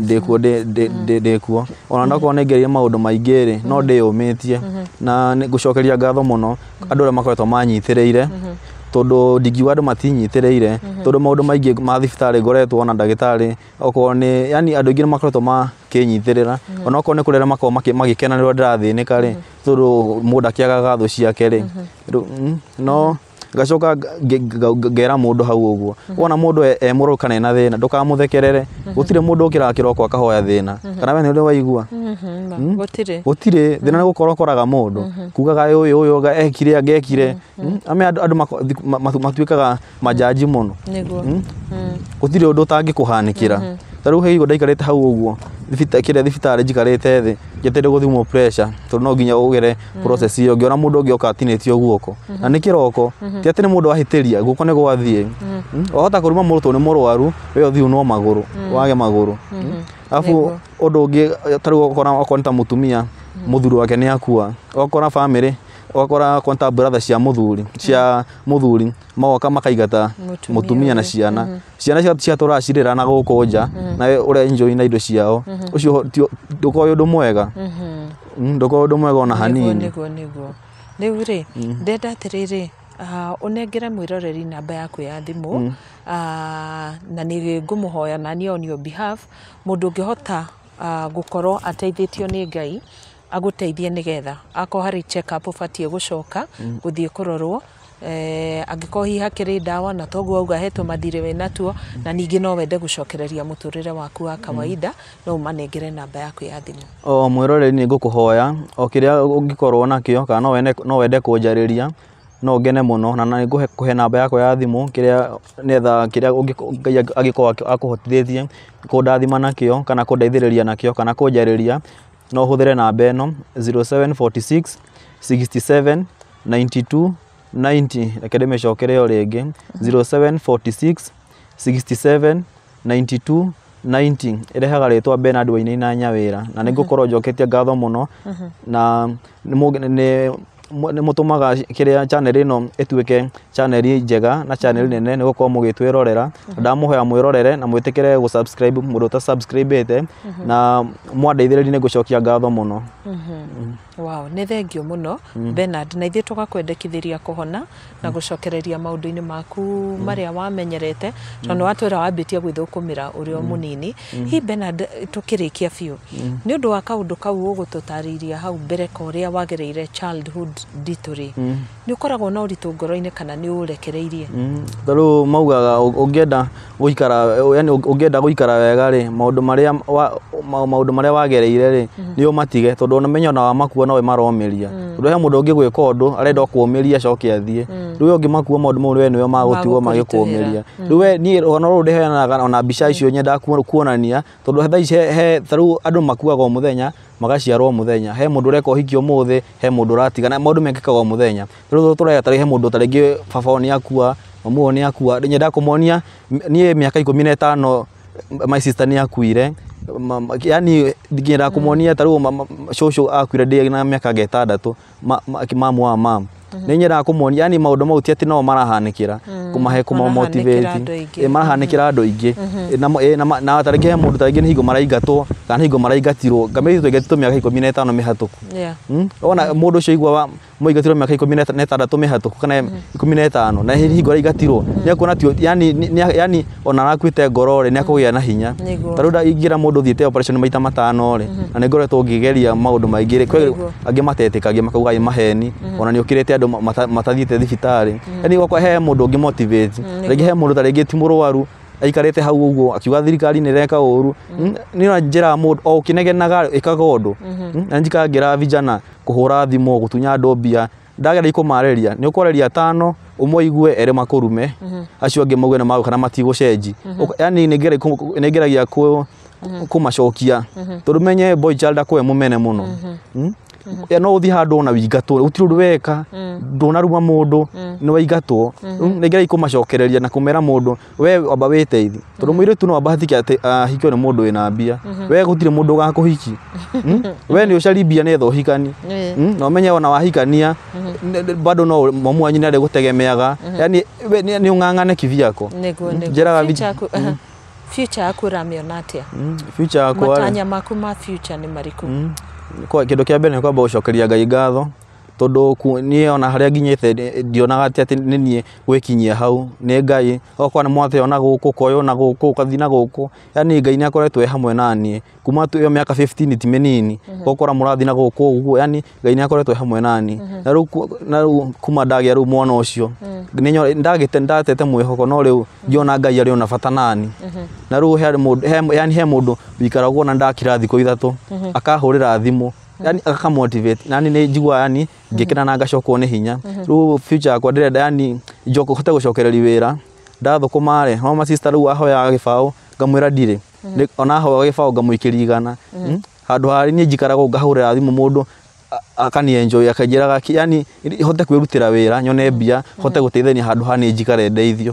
Speaker 1: ndĩ kuo, ndĩ kuo, ona ndakorwo nĩ ngereire maũndũ maingĩ rĩ, no ndĩyũmĩtie na nĩ ngũcokeria ngatho mũno andũ arĩa makoretwo manyitĩrĩire, tondũ ndingiuga andũ matinyitĩrĩire, tondũ maũndũ maingĩ ma thibitarĩ ngoretwo na ndagĩtarĩ, okorwo nĩ yani andũ aingĩ nĩ makoretwo makĩnyitĩrĩra, ona okorwo nĩ kũrĩ arĩa makoragwo magĩkena nĩ ũrĩa ndĩrathĩnĩka rĩ, tondũ mũndũ akĩagaga thũ ciake rĩ. No ngacoka ngera mũndũ hau ũguo, wona mũndũ e mũrwaru kana ena thĩna, ndũkamũthekerere. Gũtirĩ mũndũ ũkĩraga kĩroko akahoya thĩna, kana we nĩ ũrĩ waigua?
Speaker 2: Gũtirĩ.
Speaker 1: Gũtirĩ thĩna, nĩ gũkorwo ũkoraga mũndũ kugaga ũyũ ũyũ ekire angekire ame andũ matuĩkaga majaji mũno. Gũtirĩ ũndũ ũtangĩkũhanĩkĩra. Ta rĩu he ndaikarĩte hau ũguo kĩrĩa thibitarĩ, njikarĩte thĩ njetereire gũthimwo pressure, tondũ no nginya ũgere process ĩyo, ngĩona mũndũ ũngĩ oka atinĩtio guoko na nĩ kĩroko, ti atĩ nĩ mũndũ ahĩtĩria, guoko nĩ gwathiĩ. Wahota kũruma mũndũ tondũ nĩ mũrwaru, we ũthiĩ unwo magũrũ, wage magũrũ. Arabu ũndũ ũngĩ, ta rĩu ũgakora okorwo nĩ ta mũtumia, mũthuri wake nĩ akua, ũgakora bamĩrĩ, ũgakora okorwo nĩ ta brother cia mũthuri magoka makaigata
Speaker 2: Mũtumia
Speaker 1: mũtumia na
Speaker 2: ũyũ.
Speaker 1: ciana ciatũraga cirĩra na gũkũ nja, nawe ũrenjoi na indo ciao. Ũcio ndũkoragwo wĩ ũndũ mwega. Ndũkoragwo ũndũ mwega ona hanini.
Speaker 2: Nĩguo rĩu rĩ, ndenda atĩrĩrĩ, ũnengere mwĩroreri namba yaku ya thimũ, na nĩ ngũmũhoya na niĩ on your behalf, mũndũ ũngĩhota gũkorwo ateithĩtio nĩ Ngai agũteithie, nĩgetha akorwo harĩ check up ũbatiĩ gũcoka gũthiĩ kũrorwo, angĩkorwo hihi hakĩrĩ ndawa, na toguo auga he tũmathirĩ wĩnatuo, na ningĩ no wende gũcokereria mũtũrĩre waku wa kawaida, no ũmanengere namba yaku ya thimũ.
Speaker 1: O mwĩroreri, nĩ ngũkũhoya o kĩrĩa ũngĩkorwo nakĩo, kana no wende kũnjarĩria, no ngene mũno, na nĩ ngũhe namba yakwa ya thimũ, kĩrĩa nĩgetha kĩrĩa Ngai angĩkorwo akũhotithĩtie kũndathima nakĩo, kana kũndeithĩrĩria nakĩo, kana kũnjarĩria, no ũhũthĩre namba ĩno 0746 67 92. 90. Reke ndĩmĩcokere o rĩngĩ, 0746 67 92 90. Ĩrehaga rĩtwa Bernard Wainaina Nyawĩra, na nĩ ngũkorwo njoketie ngatho mũno, na nĩ mũtũmaga kĩrĩa channel ĩno ĩtuĩke channel njega na channel nene, nĩ gũkorwo mũgĩtwĩrorera. Ndamũhoya mwĩrorere na mwĩtĩkĩre gũ subscribe mũndũ ũta subscribe na mwandeithĩrĩria nĩ ngũcokia ngatho mũno.
Speaker 2: Wow, nĩ thengio mũno Bernard, na ithuĩ tũgakwendekithĩria kũhona na gũcokereria maũndũ-inĩ maku marĩa wamenyerete, tondũ watwĩra wambĩtie gwĩthũkũmĩra ũrĩ o mũnini. Hihi Bernard, tũkĩrĩkia biũ, nĩ ũndũ wa kaũndũ kau ũgũtũtarĩiria hau mbere ka ũrĩa wagereire childhood nditũ rĩ, nĩ ũkoragwo na ũritũ ngoro-inĩ kana nĩ ũrekereirie?
Speaker 1: Tarĩu maugaga ũngĩenda gũikara, yani ũngĩenda gũikara wega rĩ, maũndũ marĩa wagereire rĩ, nĩ ũmatige, tondũ ona menya ona wamakua nowe maromĩria, tondũ he mũndũ ũngĩ gwĩka ũndũ arenda kũũmĩria acoke athiĩ. Rĩu we ũngĩmakua maũndũ mau, we nĩwe magũtigwo magĩkũũmĩria. Rĩu we niĩ rũgano rũrũ ndĩheanaga ona mbica icio nyendaga kuonania, tondũ thaa ici he tarĩu andũ makuaga o mũthenya, magaciarwo o mũthenya. He mũndũ ũreka ũhiki ũmũthĩ, he mũndũ ũratigana, maũndũ mekĩkaga o mũthenya. Rĩu tũreka tarĩu he mũndũ tarĩngĩ baba wao nĩ akua, mamu wao nĩ akua, nyendaga kũmonia niĩ mĩaka 15 my sister nĩ akuire, yani nyendaga kũmonia tarĩu cũcũ akuire ndĩ na mĩaka 6, mamu wa mamu. Nĩ nyendaga kũmonia yani maũndũ mau ti atĩ no marahanĩkĩra, kũmahe kũma motivate, marahanĩkĩra andũ aingĩ. Na tarĩngĩ he mũndũ tarĩngĩ nĩ hingo maraingatwo kana hingo maraingatirwo, ngamĩria twaingatĩtwo mĩaka 15 mĩhatũku. Wona mũndũ ũcio aigua mũingatirwo mĩaka 16 mĩhatũku kana 15, na hingo araingatirwo nĩ akuona ti yani ona arakuĩte ngoro rĩ, nĩ akũgĩa na hinya. Tarĩu ingĩra mũndũ ũthiĩte operation maita 5 rĩ, na nĩ ngoretwo ngĩgeria maũndũ maingĩ rĩ, kwĩ angĩ matetĩkagia makauga ĩ maheni, ona nĩ ũkĩrĩte andũ matathiĩte thibitarĩ. Yani gwakwa he mũndũ ũngĩ motivate, rĩngĩ he mũndũ tarĩngĩ ti mũrwaru aikarĩte hau ũguo akiuga thirikari nĩ ĩreka ũru. Nĩ ona njĩraga mũndũ o ũkĩnegenaga ĩkaga ũndũ, na njikaraga ngĩraga vijana kũhũra thimũ, gũtunya andũ mbia, ndageria kũmarĩria nĩ ũkwarĩria 5 ũmwe igue erĩ makũrume, acio angĩ mauge nĩ magũka kana matigũcenji. Yani nĩ ngeragia kũmacokia, tondũ menye boy child akorwo e mũmene mũno. No ũthiĩ handũ ona wĩingatwo, gũtirĩ ũndũ weka, ndũnaruma mũndũ, nĩ waingatwo. Nĩ ngeragia kũmacokereria na kũmera mũndũ we amba wĩteithie, tondũ mũirĩtu no abahatike atĩ ahikio nĩ mũndũ wĩna mbia, we gũtirĩ mũndũ ũgakũhiki. We nĩ ũcari mbia nĩgetha ũhikanie, na ũmenye ona wahikania bado no mamu wanyu nĩ arĩgũtegemeaga, yani we nĩ ũng'ang'ane kivyako.
Speaker 2: Njĩraga future yaku ũramĩona atĩa?
Speaker 1: Future yakwa,
Speaker 2: matanya maku ma future nĩ marĩkũ?
Speaker 1: Kĩndũ kĩa mbere nĩ kwamba gũcokeria Ngai ngatho, tondũ niĩ ona harĩa nginyĩte ndionaga atĩ nĩ niĩ gwĩkinyia hau, nĩ Ngai. Okorwo nĩ mwateo na gũkũ, ũkoywo na gũkũ, ũgathiĩ na gũkũ, yani Ngai nĩ akoretwo e hamwe na niĩ kuma ĩyo mĩaka 15 ti mĩnini, ũgakora mũrathiĩ na gũkũ ũguo, yani Ngai nĩ akoretwo e hamwe na niĩ. Na rĩu kuma ndagĩa rĩu mwana ũcio, nĩ ndatete mwĩhoko, no rĩu ngĩona Ngai arĩ ona bata nani. Na rĩu yani he mũndũ wĩikaragwo na ndakira thikũ 3 akahũrĩra thimũ, yani akamotivate, nani nĩ njiguaga yani ngĩkena na ngacokwo nĩ hinya. Rĩu future yakwa ndĩrenda yani njoke hote gũcokereria wĩra, ndathũkũma rĩ, no ma sister rĩu ahoyaga gĩbaũ ngamwĩra ndirĩ, ona ahoyaga gĩbaũ ngamũikĩria 100, handũ ha niĩ njikaraga ngahũrĩra thimũ mũndũ akani enjoy akanjĩraga yani hote kwĩrutĩra wĩra nyone mbia, hote gũteithania handũ ha niĩ njikare ndeithio.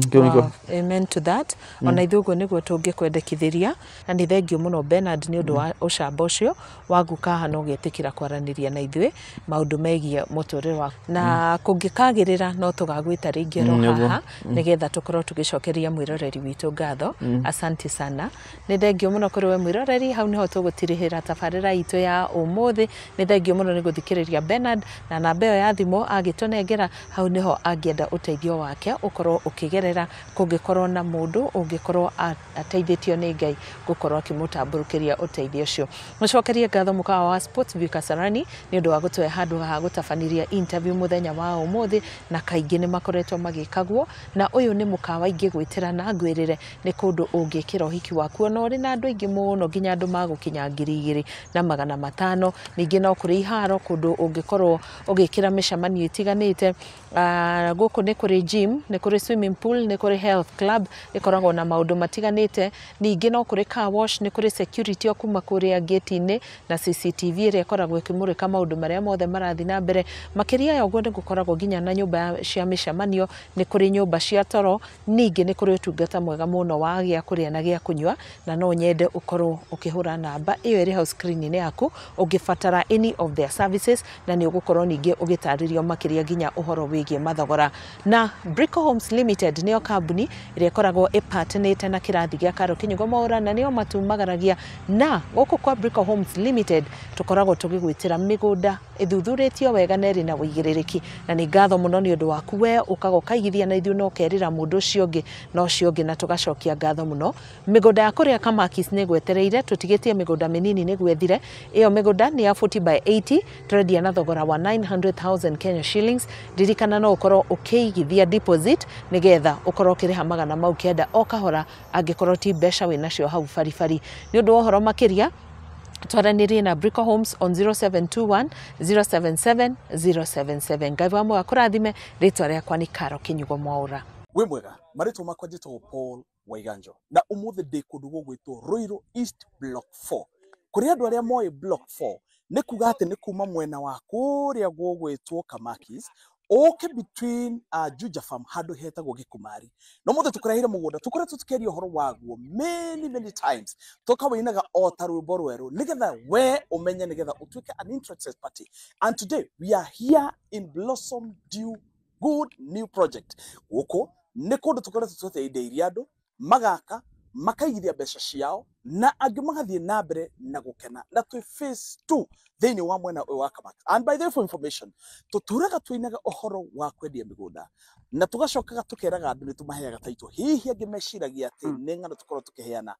Speaker 1: Kĩu nĩkĩo.
Speaker 2: Amen to that. Ona ithuĩ ũguo nĩguo tũngĩkwendekithĩria, na nĩ thengio mũno Bernard nĩ ũndũ wa ũcamba ũcio wa gũka haha na ũgetĩkĩra kwaranĩria na ithuĩ maũndũ megiĩ mũtũrĩre waku, na kũngĩkagĩrĩra no tũgagwĩta rĩngĩ oro haha nĩgetha tũkorwo tũgĩcokeria mwĩroreri witũ ngatho. Asante sana, nĩ thengio mũno kũrĩ we mwĩroreri. Hau nĩho tũgũtirihĩra tabarĩra itũ ya ũmũthĩ. Nĩ thengio mũno nĩ gũthikĩrĩria Bernard, na namba ĩyo ya thimũ agĩtũnengera hau nĩho angĩenda ũteithio wake ũkorwo ũkĩgerera, kũngĩkorwo na mũndũ ũngĩkorwo ateithĩtio nĩ Ngai gũkorwo akĩmũtambũrũkĩria ũteithio ũcio. Mũcokerie ngatho mũkawa wa Sports View Kasarani nĩ ũndũ wa gũtũhe handũ ha gũtabaniria interview mũthenya wa ũmũthĩ, na kaingĩ nĩ makoretwo magĩkagwo, na ũyũ nĩ mũkawa ingĩgwĩtĩra na ngwĩrĩre nĩ kũndũ ũngĩkĩra ũhiki waku ona ũrĩ na andũ aingĩ mũno, nginya andũ magũkinya 2500. Ningĩ no kũrĩ iharo kũndũ ũngĩkorwo ũgĩkĩra mĩcemanio ĩtiganĩte. Gũkũ nĩ kũrĩ gym, nĩ kũrĩ swimming pool, nĩ kũrĩ health club ĩkoragwo na maũndũ matiganĩte. Ningĩ no kũrĩ car wash, nĩ kũrĩ security o kuma kũrĩa gate-inĩ na CCTV ĩrĩa ĩkoragwo ĩkĩmũrĩka maũndũ marĩa mothe marathiĩ na mbere. Makĩria ya ũguo nĩ gũkoragwo nginya na nyũmba cia mĩcemanio, nĩ kũrĩ nyũmba cia toro, ningĩ nĩ kũrĩ ũtungata mwega mũno wa gĩa kũrĩa na gĩa kũnyua, na no nyende ũkorwo ũkĩhũra namba ĩyo ĩrĩ hau screen-inĩ yaku ũngĩbatara any of their services, na nĩ ũgũkorwo ningĩ ũgĩtarĩrio makĩria nginya ũhoro wĩgiĩ mathogora. Na Brico Homes Limited nĩyo kambuni ĩrĩa ĩkoragwo ĩpatanĩte na kĩrathi gĩa Karo Kinyugo Mwaura, na nĩo matumagaragia. Na gũkũ kwa Brico Homes Limited tũkoragwo tũgĩgwĩtĩra mĩgũnda ĩthuthurĩtio wega na ĩrĩ na ũigĩrĩrĩki, na nĩ ngatho mũno nĩ ũndũ waku we ũkaga ũkaigithia na ithuĩ na ũkerĩra mũndũ ũcio ũngĩ na ũcio ũngĩ, na tũgacokia ngatho mũno. Mĩgũnda ya kũrĩa Kamakis nĩ ĩgwetereire, tũtigĩtie mĩgũnda mĩnini nĩguo ĩthire. Ĩyo mĩgũnda nĩ ya 40 by 80, tũrendia na thogora wa 900,000 Kenya shillings. Ririkana no ũkorwo ũkĩigithia deposit nĩgetha ũkorwo ũkĩrĩha 900 o kahora, angĩkorwo ti mbeca wĩnacio hau baribari. Nĩ ũndũ wa ũhoro makĩria twaranĩrie na Brico Homes on 0721 077 077. Ngai wa muoyo akũrathime. Rĩtwa rĩakwa nĩ Karo Kinyugo Mwaura.
Speaker 3: Wĩ mwega, marĩtwa makwa njĩtagwo Paul Waiganjo, na ũmũthĩ ndĩ kũndũ gũgwĩtwo Ruiru East Block 4. Kũrĩ andũ arĩa moĩ Block 4 nĩ kuga atĩ nĩ kuma mwena wa kũrĩa gũgwĩtwo Kamakis ũke between Juja Farm handũ hetagwo Gĩkumari. No mũthĩ tũkũreheire mũgũnda tũkoretwo tũkĩaria ũhoro waguo many many times, tũkawĩinaga o ta rwĩmbo rwerũ nĩgetha we ũmenye, nĩgetha ũtuĩke an interested party. And today we are here in Blossom Dew Good New Project. Gũkũ nĩ kũndũ tũkoretwo tweteithĩirie andũ magaka makaigithia mbeca ciao na angĩ magathiĩ na mbere na gũkena, na twĩ phase 2 thĩinĩ wa mwena ũyũ wa Kamakis. And by the way, for information, tũtũraga tũinaga ũhoro wa kwendia mĩgũnda na tũgacokaga tũkeraga andũ nĩ tũmaheaga title. Hihi angĩ meciragia atĩ nĩ ng'ano tũkorwo tũkĩheana.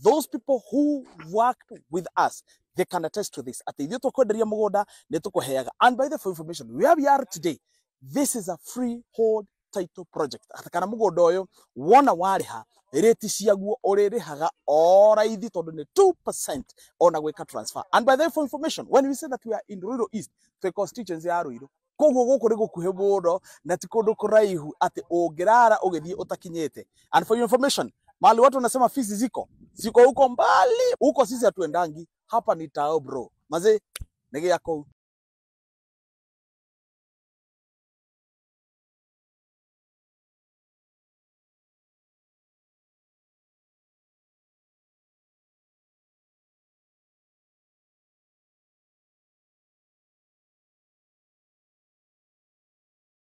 Speaker 3: Those people who worked with us, they can attest to this, atĩ ithuĩ twakwenderia mũgũnda nĩ tũkũheaga. And by the way, for information, where we are today, this is a freehold title project. Atĩ kana mũgũnda ũyũ wona warĩha rĩti ciaguo ũrĩrĩhaga o raithi tondũ nĩ 2% ona gwĩka transfer. And by the way, for information, when we say that we are in Ruiru East, twĩ constituency ya Ruiru, koguo gũkũ nĩ gũkuhĩ mũno na ti kũndũ kũraihu atĩ ũngĩrara ũgĩthiĩ ũtakinyĩte. And for your information, mahali watu wanasema fisi ziko huko mbali huko, sisi hatuendangi. Hapa ni tao bro, mazee nĩ gĩa kũu.